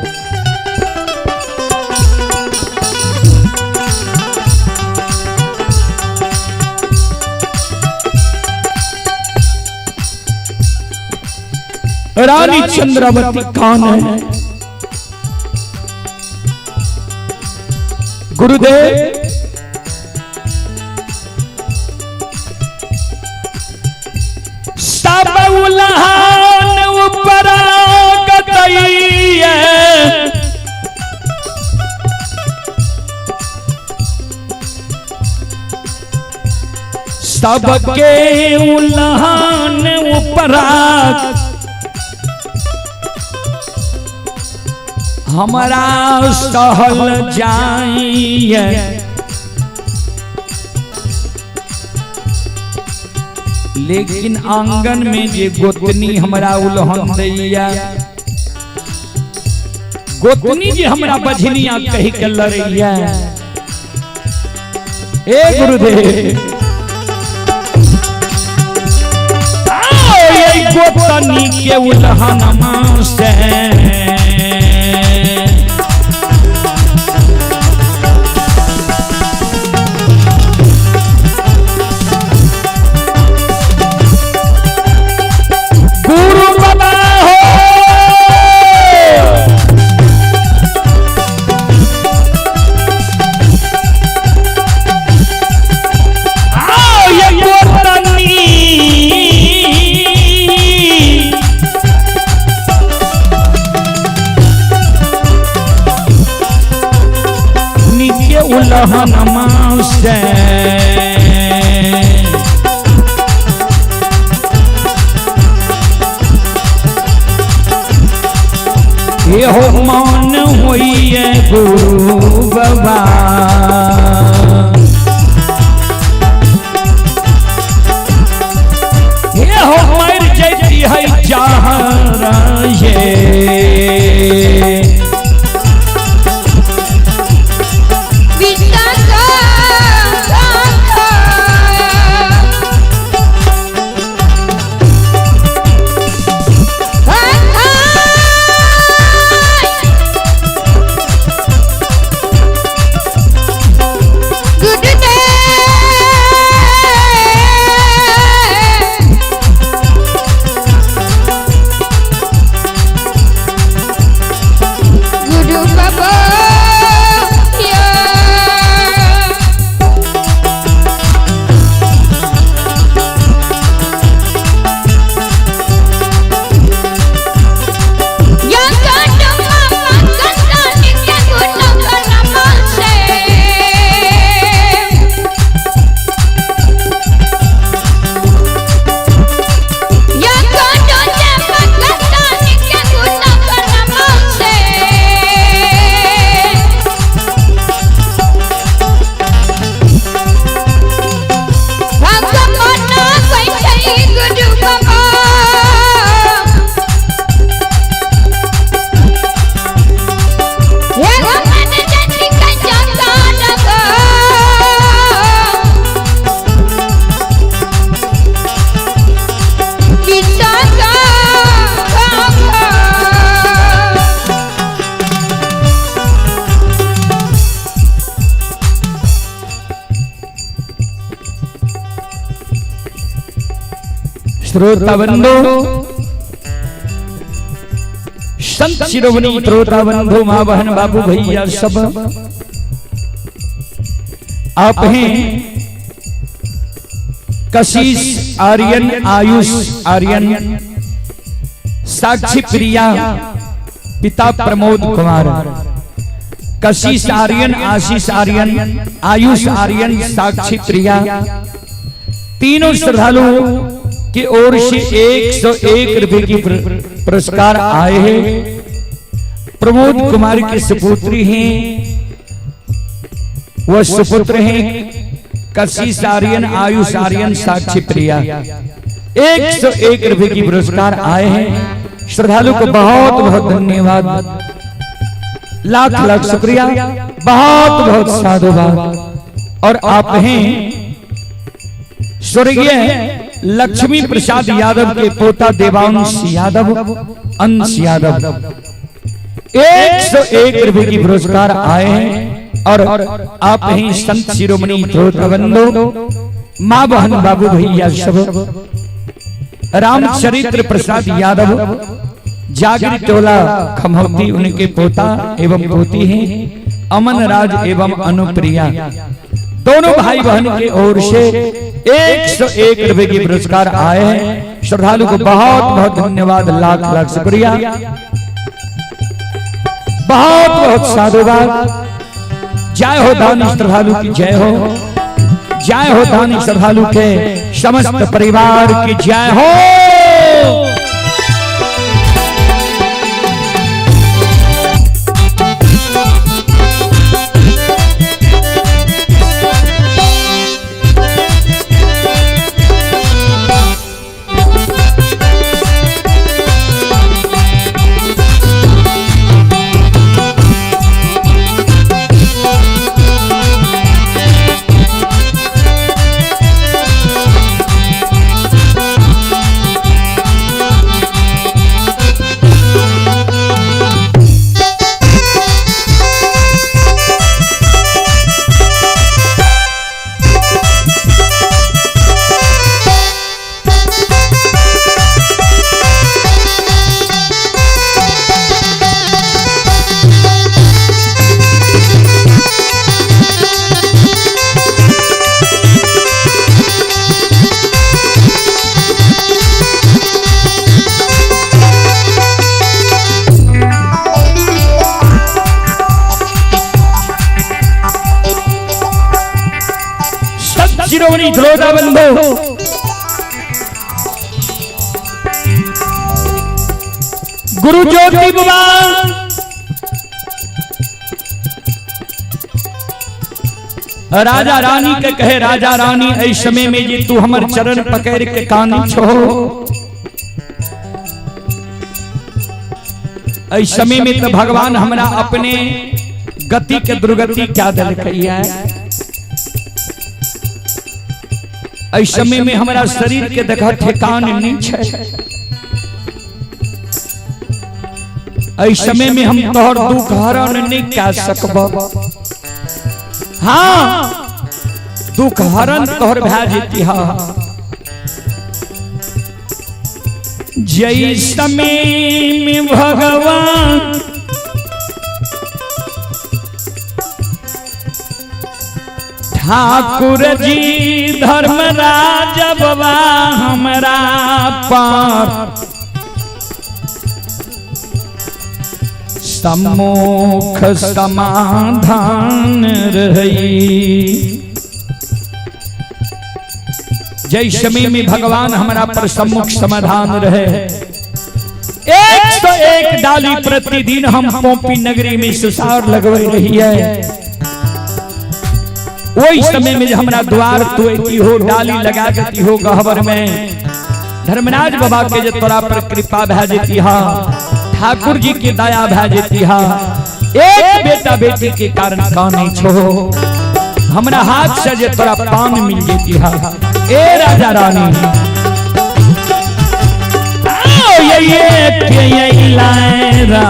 रानी चंद्रावती कौन है? गुरुदेव सब उलहान ऊपर गतैया, सबके उलहान ऊपर हमारा सहल जाइए। लेकिन आंगन में जे गोतनी हमरा उलहन दैया, गोतनी जे हमरा बझनिया कही के लड़ैया। ए गुरुदेव आओ ये गोतनी के उलहन से गुरु बाबा हो। आओ ये गोतनी निके उलहन से ये हो मान होइए गुरु बाबा। ये हो मर जैती है जहरा ये श्रोता बंधु, संत शिरोमणि श्रोता बंधु, माँ बहन बाबू भैया सब आप हैं। कशिश आर्यन, आयुष आर्यन, साक्षी प्रिया, पिता प्रमोद कुमार। कशिश आर्यन, आशीष आर्यन, आयुष आर्यन, साक्षी प्रिया, तीनों श्रद्धालु की ओर से 101 रुपए की पुरस्कार आए हैं। प्रमोद कुमार की सुपुत्री हैं, वह सुपुत्र हैं कशिश आर्यन, आयुष आर्यन, साक्षी प्रिया। 101 रुपए की पुरस्कार आए हैं। श्रद्धालु को बहुत बहुत धन्यवाद, लाख लाख शुक्रिया, बहुत बहुत साधुवाद। और आप हैं स्वर्गीय लक्ष्मी प्रसाद यादव के पोता देवांश यादव, अंश यादव, 101 रुपए की पुरस्कार आए हैं। और आप ही संत शिरोमणि बंधु, माँ बहन बाबू भैया सब, रामचरित्र प्रसाद यादव, जागिर टोला खमौती, उनके पोता एवं पोती हैं अमन राज एवं अनुप्रिया, दोनों भाई बहन के ओर से 101 रुपए की पुरस्कार आए हैं। श्रद्धालु को बहुत बहुत धन्यवाद, लाख लाख शुक्रिया, बहुत बहुत साधुवाद। जय हो दानी श्रद्धालु की जय हो, जय हो दानी श्रद्धालु के समस्त परिवार की जय हो। शिरोमणि ध्रोता बंधु, गुरु ज्योति बाबा, राजा रानी के कहे, राजा रानी ऐ समय में जे तू हमर चरण पकड़ के कानी छो, ऐ समय में तो भगवान हमरा अपने गति के दुर्गति क्या दिलकैया। ऐ समय में हमारा शरीर के देखा ठेकान नहीं छे, ऐ समय में हम तोहर दुख हरण नहीं कर सकब। हाँ, दुख हरण तोहर भै जेती। हाँ, जय समय में भगवान ठाकुर जी धर्मराज बाबा हमरा पर सम्मुख समाधान रही। जय समय में भगवान हमरा पर सम्मुख समाधान रहे। 101 डाली प्रतिदिन हम पोपी नगरी में सुसार लगवे रही है। वही समय में हमरा द्वार तो हो डाली लगा के हो गहबर में धर्मराज बाबा के जे तोरा पर कृपा भै जेती हा, ठाकुर जी की दया भै जेती हा। एक बेटा बेटी के कारण काने छो, हमरा हाथ से जे तोरा पान मिल जेती हा। ए राजा रानी आओ ये लाए रा।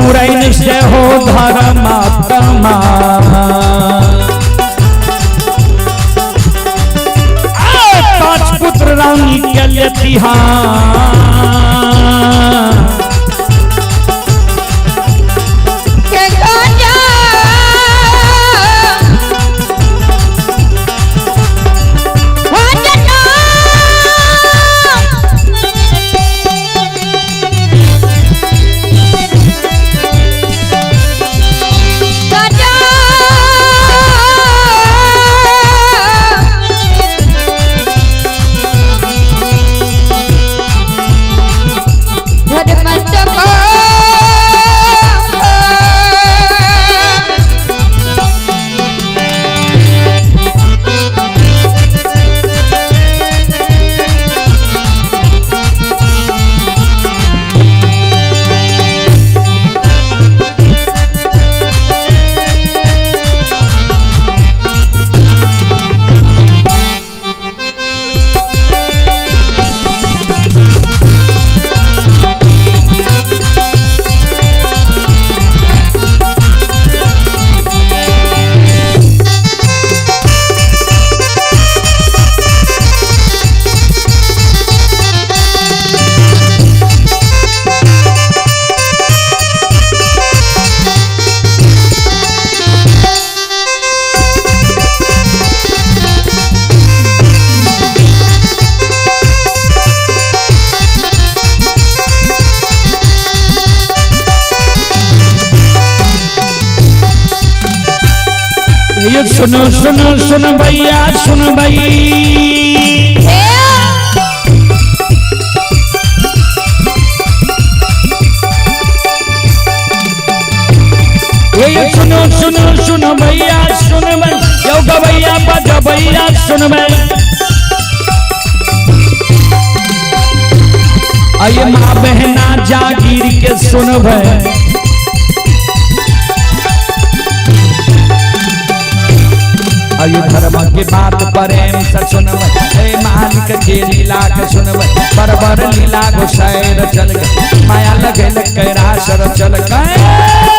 पुरैन से हो धर्मात्मा। पांच पुत्र रानी के लेती ये सुनो सुनो सुन भैया सुन भाई, ये सुनो सुनो सुनो भैया सुन भाई, यो गवैया बज भैया सुन भाई। आइए माँ बहना जागीर के सुन भाई। आयु धर्म के बात प्रेम से सुनब, हे मालिक के लीला के सुनब, बरबर लीला गोसाई चल गए, माया लगे कैरासर चल गए।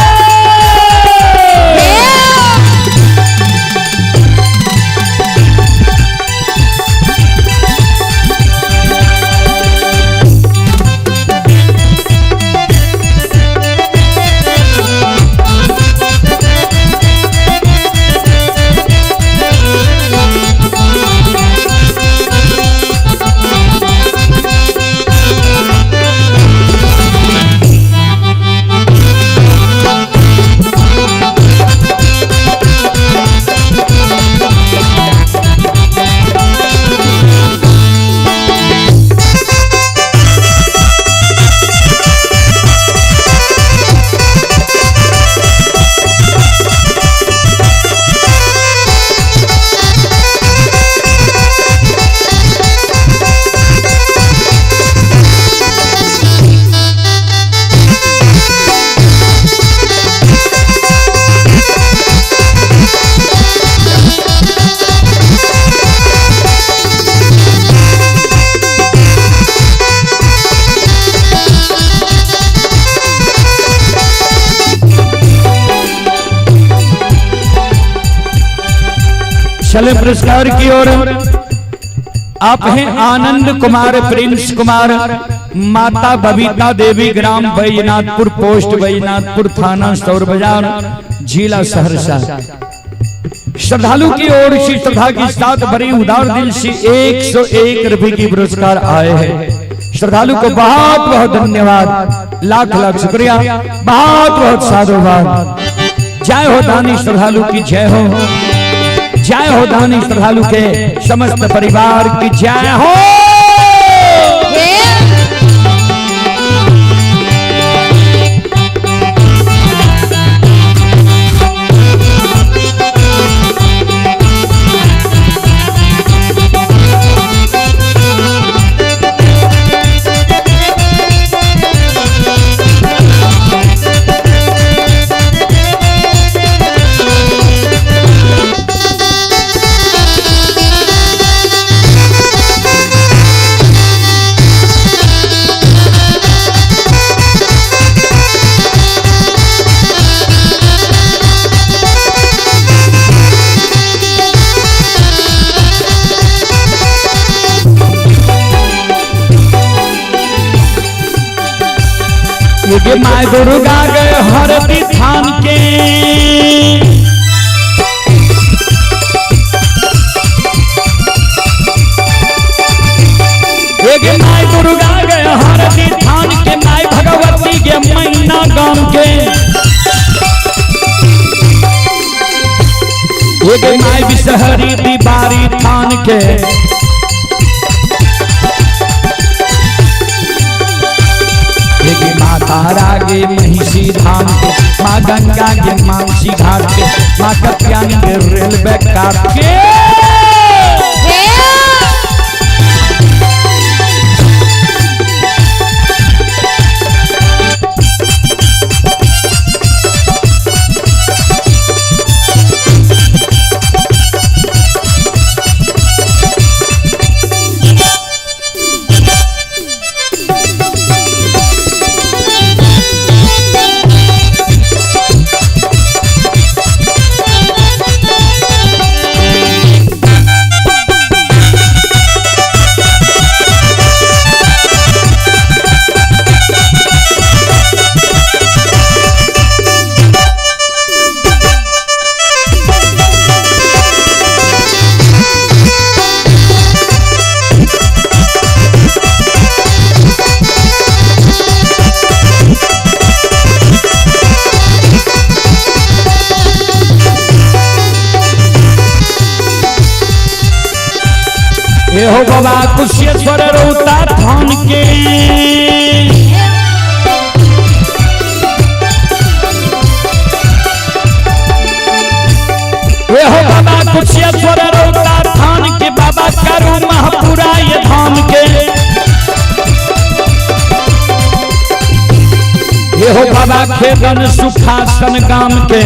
चले पुरस्कार की ओर। आप हैं आनंद कुमार, प्रिंस कुमार, माता बबीता देवी, ग्राम बैजनाथपुर, पोस्ट बैजनाथपुर, थाना सौर बाजार, जिला सहरसा। श्रद्धालु की ओर से श्रद्धा के साथ बड़ी उदार दिल से 101 रुपए की पुरस्कार आए हैं। श्रद्धालु को बहुत बहुत धन्यवाद, लाख लाख शुक्रिया, बहुत बहुत साधुवाद। जय हो दानी श्रद्धालु की जय हो, जय हो दानी श्रद्धालु के समस्त परिवार की जय हो। गे माय दुर्गा गे हरदी थान के। गे my Durga गे हरदी थान के, my Bhagwati गे मैना गाम के। गे my Bishahari दीवारी थान के। गे माँ तारा गे महिषी धाम के, माँ गंगा गे मानसी घाट के, माँ कत्यानी गे रेलवे काट के। हो बाबा कुशेश्वर रौता थान के। हो बाबा कुशेश्वर रौता थान के, बाबा करू महापुरा ये धाम के। हो बाबा खेदन सुखासन गाम के।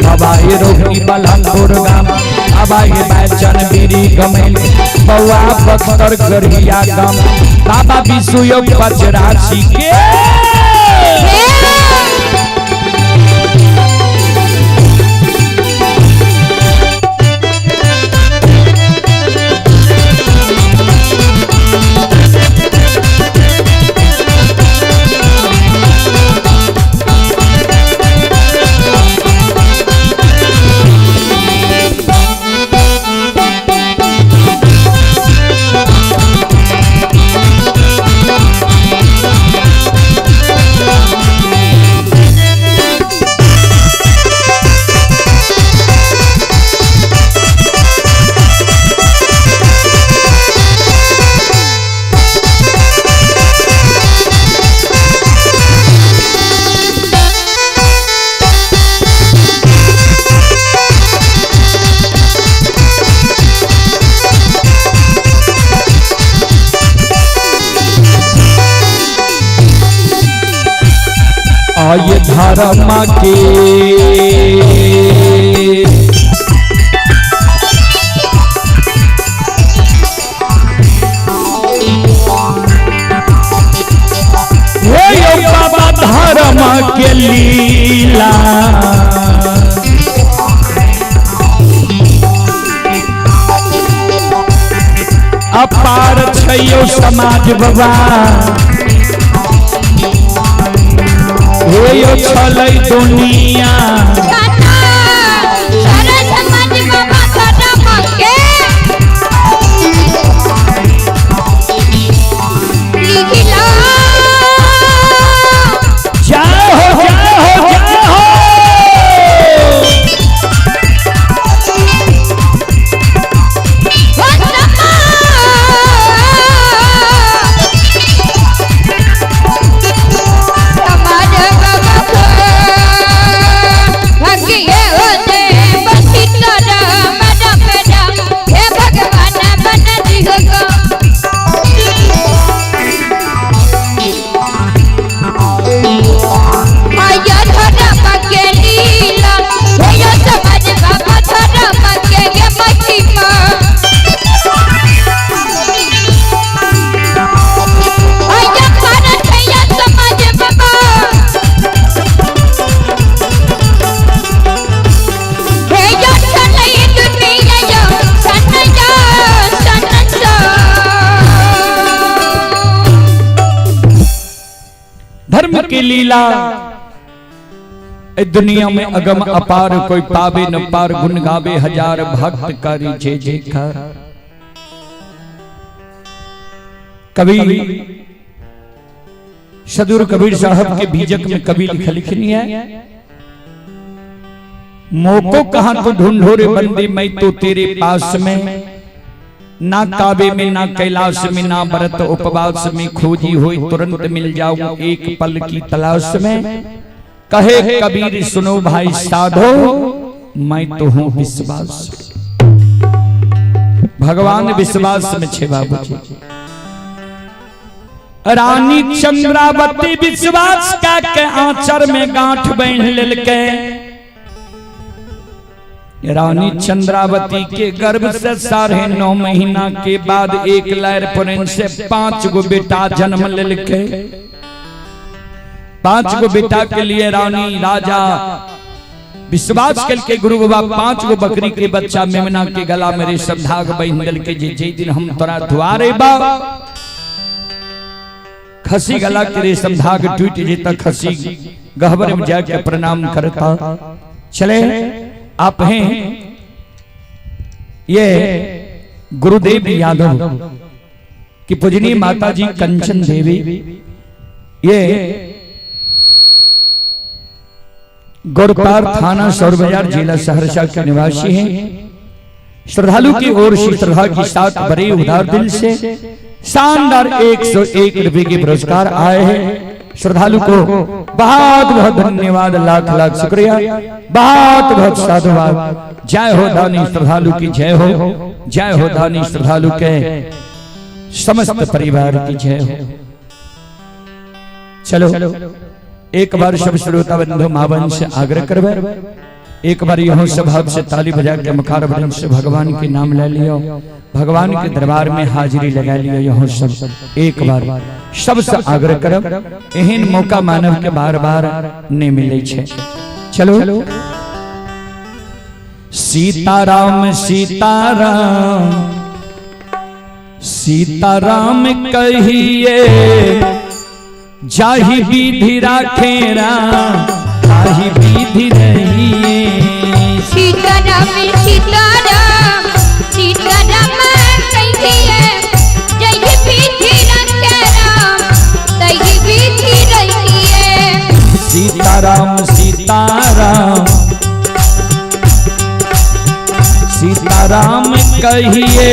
बाबा ये रोहिणी बलहनपुर गाम, बाबा ये बैचन बीरी गमेल, बउआ बख्तर गढ़िया गाम, बाबा विशुयोग पचरासी के। ये धर्म के हे बाबा धर्म के लीला अपार छैयो समाज बाबा। हे छलै दुनिया समाज बाबा धर्म के लीला। जय हो जय हो जय हो। समाज बाबा की लीला दुनिया में अगम अपार, कोई पावे न पार, गुण गावे हजार भक्त करी जय जयकार। कवि सदुर कबीर साहब के बीजक में कवि लिखनी है, मोको कहां तो ढूंढो रे बंदी, मैं तो तेरे पास में, ना काबे में ना कैलाश में, ना व्रत उपवास में, खोजी हुई तुरंत मिल जाऊं एक पल की तलाश में। कहे कबीर सुनो भाई साधो, मैं तो हूं विश्वास। भगवान विश्वास में छे बाबूजी। रानी चंद्रावती विश्वास का के आंचर में गांठ बांध लेलके। रानी चंद्रावती के गर्भ से 9.5 महीना के बाद एक लहर पुरन से 5 गो बेटा जन्म लेलके। 5 गो बेटा के लिए रानी राजा विश्वास करके गुरु बाबा 5 गो बकरी के बच्चा मेमना के गला में रेशम धाग बांध देलके। जे दिन हम तोरा द्वारे बा खसी गला के रेशम धाग टूट जेता, खसी गहबर में जाके प्रणाम करता। चले आप हैं ये गुरुदेव यादव की पूजनीय माता जी कंचन देवी, ये गुरपार थाना सौर बाजार जिला सहरसा के निवासी हैं। श्रद्धालु की ओर से श्रद्धा के साथ बड़े उदार दिल से शानदार 101 रुपए के पुरस्कार आए हैं। श्रद्धालु को बहुत बहुत धन्यवाद, लाख लाख शुक्रिया, बहुत बहुत साधुवाद। जय हो दानी श्रद्धालु की जय हो, जय हो दानी श्रद्धालु के समस्त परिवार की जय हो। चलो एक बार सब श्रोता बंधु मावन से आग्रह करवे, एक बार यहों सब हाथ से ताली बजा के मुखार वृंद से भगवान के नाम ले लियो, भगवान के दरबार में हाजिरी लगा लियो। यहों सब एक बार सबसे आग्रह करब, एहन मौका मानव के बार बार नहीं मिले छे। चलो सीताराम सीताराम सीताराम कहिए, जाहि विधि राखे राम ताहि विधि रहिए। सीताराम सीताराम सीताराम कहिए, जाहि विधि राखे राम ताहि विधि रहिए। सीताराम सीताराम सीताराम कहिए,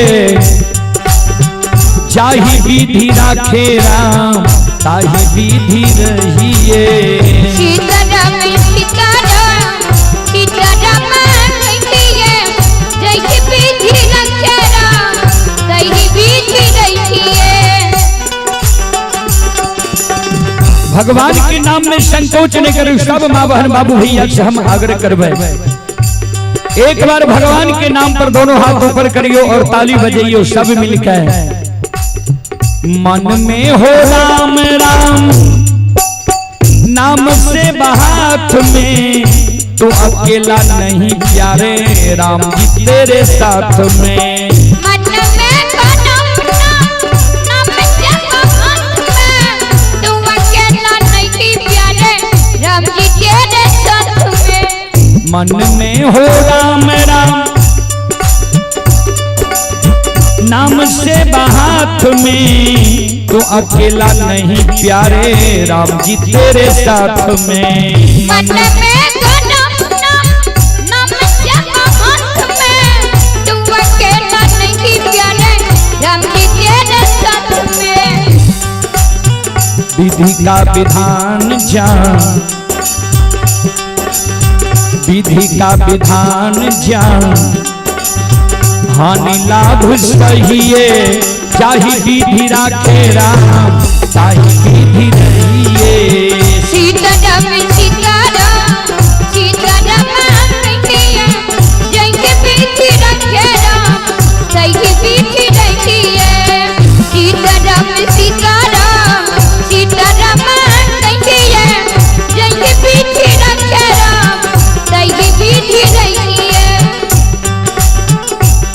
जाहि विधि राखे राम ताहि विधि रहिए। सीताराम सीताराम सीताराम कहिए, जाहि विधि राखे राम ताहि विधि रहिए। भगवान के नाम में संकोच नहीं करू, सब माँ बहन बाबू भैया से हम आग्रह करवे, एक बार भगवान के नाम पर दोनों हाथ ऊपर करियो और ताली बजाइयो सब मिलकर। मन में हो राम राम नाम से हाथ में, तो अकेला नहीं प्यारे राम जी तेरे साथ में। मन में हो राम राम नाम से हाथ में, तू अकेला नहीं प्यारे राम जी तेरे साथ में। मन में हो राम राम नाम से हाथ में, तो अकेला नहीं प्यारे राम जी तेरे साथ में। मन में हो राम राम नाम से हाथ में, तू अकेला नहीं प्यारे राम जी तेरे साथ में। विधि का विधान जान, विधि का विधान जान, हानि लाभ सहिए, चाहे विधि राखे राम ताहि विधि रहिए। सीताराम सीताराम सीताराम कहिए, जाहि विधि राखे राम ताहि विधि रहिए। सीताराम सीताराम सीताराम कहिए, जाहि विधि राखे राम ताहि विधि रहिए।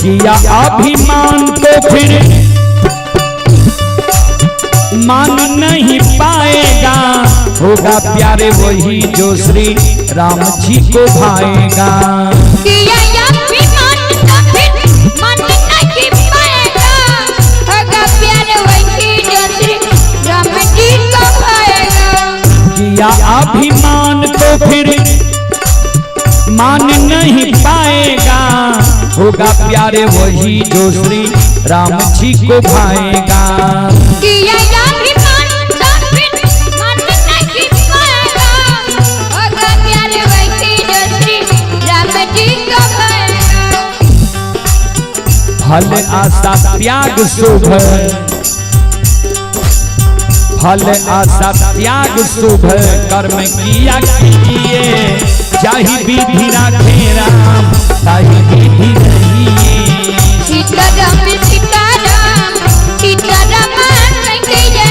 किया अभिमान तो फिर मान नहीं पाएगा, होगा प्यारे वही जो श्री राम जी को भाएगा। किया अभिमान तो फिर मन नहीं पाएगा, होगा प्यार वही जो श्री राम जी को भाएगा। किया अभिमान तो फिर मान नहीं पाएगा, होगा प्यारे वही जो श्री राम जी को भाएगा। किया अभिमान तो फिर मन नहीं पाएगा, होगा प्यार वही जो श्री राम जी को भाएगा। फल आशा त्याग शुभ, फल आशा त्याग शुभ कर्म किया कीजिए, जाहि विधि राखे राम ताहि विधि रहिए। सीताराम सीताराम सीताराम कहिए,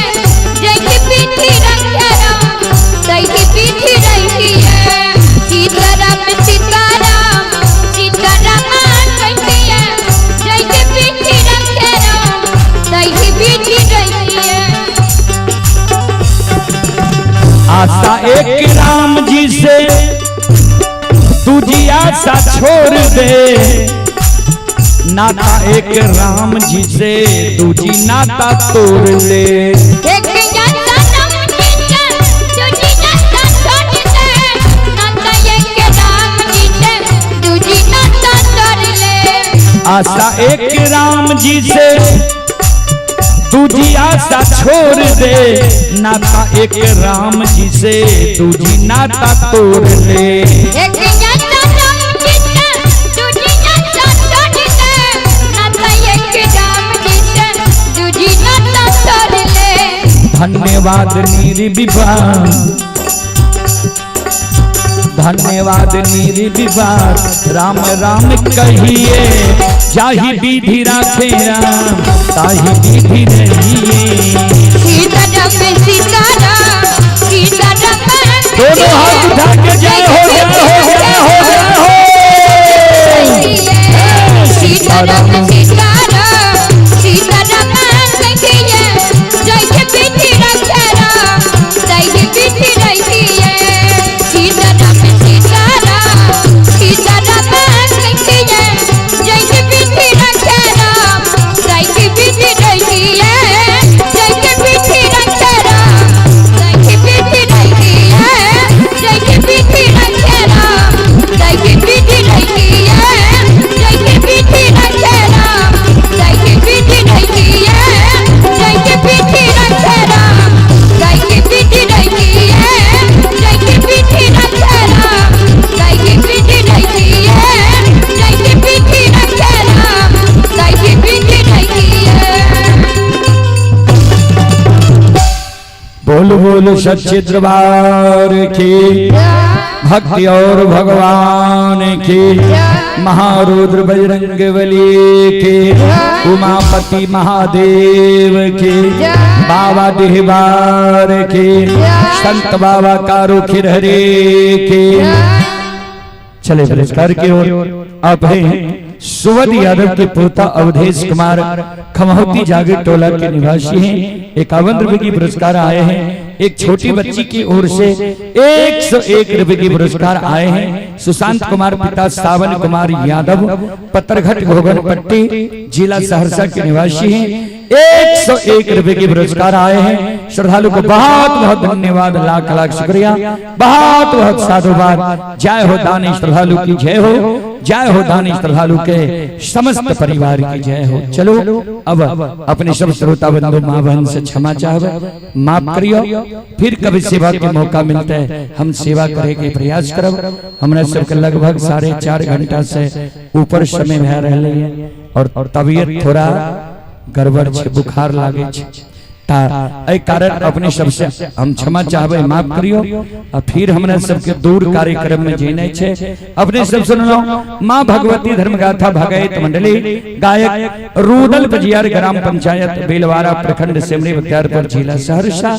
जय विधि रखे राम ताहि विधि रहिए। सीताराम सीताराम सीताराम कहिए, जय विधि रखे राम ताहि विधि रहिए। आशा एक राम जी से दूजी आशा छोड़ दे, नाता एक राम जी से दूजी नाता तोड़ ले। एक आशा राम जी से दूजी नाता छोड़ दे, नाता एक राम जी से दूजी नाता तोड़ ले। आशा एक राम जी से दूजी आशा छोड़ दे, नाता एक राम जी से दूजी नाता तोड़ ले। एक आशा राम जी से दूजी नाता छोड़ दे, नाता एक राम जी से दूजी नाता तोड़ ले। धन्यवाद निर्विवाद, धन्यवाद निर्विवाद राम राम कहिए, जाहि विधि राखे राम ताहि विधि रहिए। सीताराम सीताराम सीताराम, दोनों हाथ उठा के जय हो जय हो जय हो जय हो। सीताराम सीताराम सीताराम कहिए, जय विधि रखे राम ताहि विधि रहिए। सीताराम सीताराम सीताराम कहिए, जय विधि रखे राम ताहि विधि रहिए। जय विधि रखे राम ताहि विधि रहिए। जय विधि रखे राम ताहि विधि रहिए। जय विधि रखे राम ताहि विधि रहिए। जय विधि रखे राम ताहि विधि रहिए। जय विधि रखे राम ताहि विधि रहिए। जय विधि रखे राम ताहि विधि रहिए। बोल बोल सच्चे दरबार की, भक्ति और भगवान की, महारुद्र बजरंग बली की, उमापति महादेव की, बाबा डिहबार की, संत बाबा कारू खिरहरे की। चले पुरस्कार की ओर आप हैं सुवध यादव के पोता अवधेश कुमार खमहौती जागीर टोला के निवासी हैं। 51 रुपए की पुरस्कार आए हैं। एक छोटी बच्ची की ओर से 101 रुपए की पुरस्कार आए हैं। सुशांत कुमार पिता सावन कुमार यादव पत्थरघट घोघरपट्टी जिला सहरसा के निवासी हैं। 101 रुपए के पुरस्कार आए हैं। श्रद्धालु को बहुत बहुत धन्यवाद, लाख लाख शुक्रिया, बहुत बहुत साधुवाद। जय हो दानी श्रद्धालु की जय हो, जय हो दानी श्रद्धालु के समस्त परिवार की जय हो। चलो अब अपने सब श्रोता बंधु माँ बहन से क्षमा चाहब, माफ करियो। फिर कभी सेवा के मौका मिलता है हम सेवा करे के प्रयास करब। हमरा सबके लगभग 4.5 घंटा से ऊपर समय भै रहले है और तबियत थोड़ा गड़बड़ छे, बुखार लागे छे, ता एहि कारण अपने सबसे हम क्षमा चाहबै, माफ करियो। आ फिर हमरा सबके दूर कार्यक्रम में जेनाइ छे। अपने सब सुनलो माँ भगवती धर्मगाथा भगैत मंडली, गायक रूदल बजियार, ग्राम पंचायत बेलवारा, प्रखंड सिमरी बख्तियारपुर, जिला सहरसा।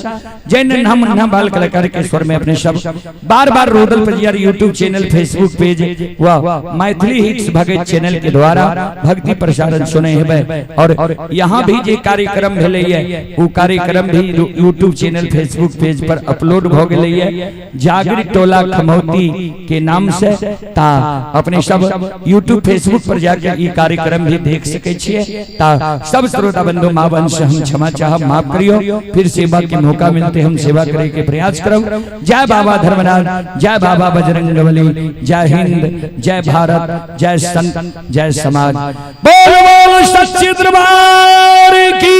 जैन नन्हा मुन्ना बाल कलाकार के स्वर में अपने सब बार बार Rudal Bajiyar YouTube channel, Facebook page व मैथिली हिट्स भगत चैनल के द्वारा भक्ति प्रसारण सुने हेबै। और यहाँ भी जे कार्यक्रम भेलै है वो कार्यक्रम भी यूट्यूब चैनल फेसबुक पेज पर अपलोड भ गेलैए जागृत टोला खमौती के नाम से। ता अपने सब यूट्यूब फेसबुक पर जाके ई कार्यक्रम भी देख सके छिए। ता सब श्रोता बंधु माँ बहन से हम क्षमा चाहब, माफ करियो। फिर सेवा के मौका मिलते हम सेवा करे के प्रयास करब। जय बाबा धर्मनाथ, जय बाबा बजरंगबली, जय हिंद, जय भारत, जय संत, जय समाज। बोल बोल सच्चे दरबार की।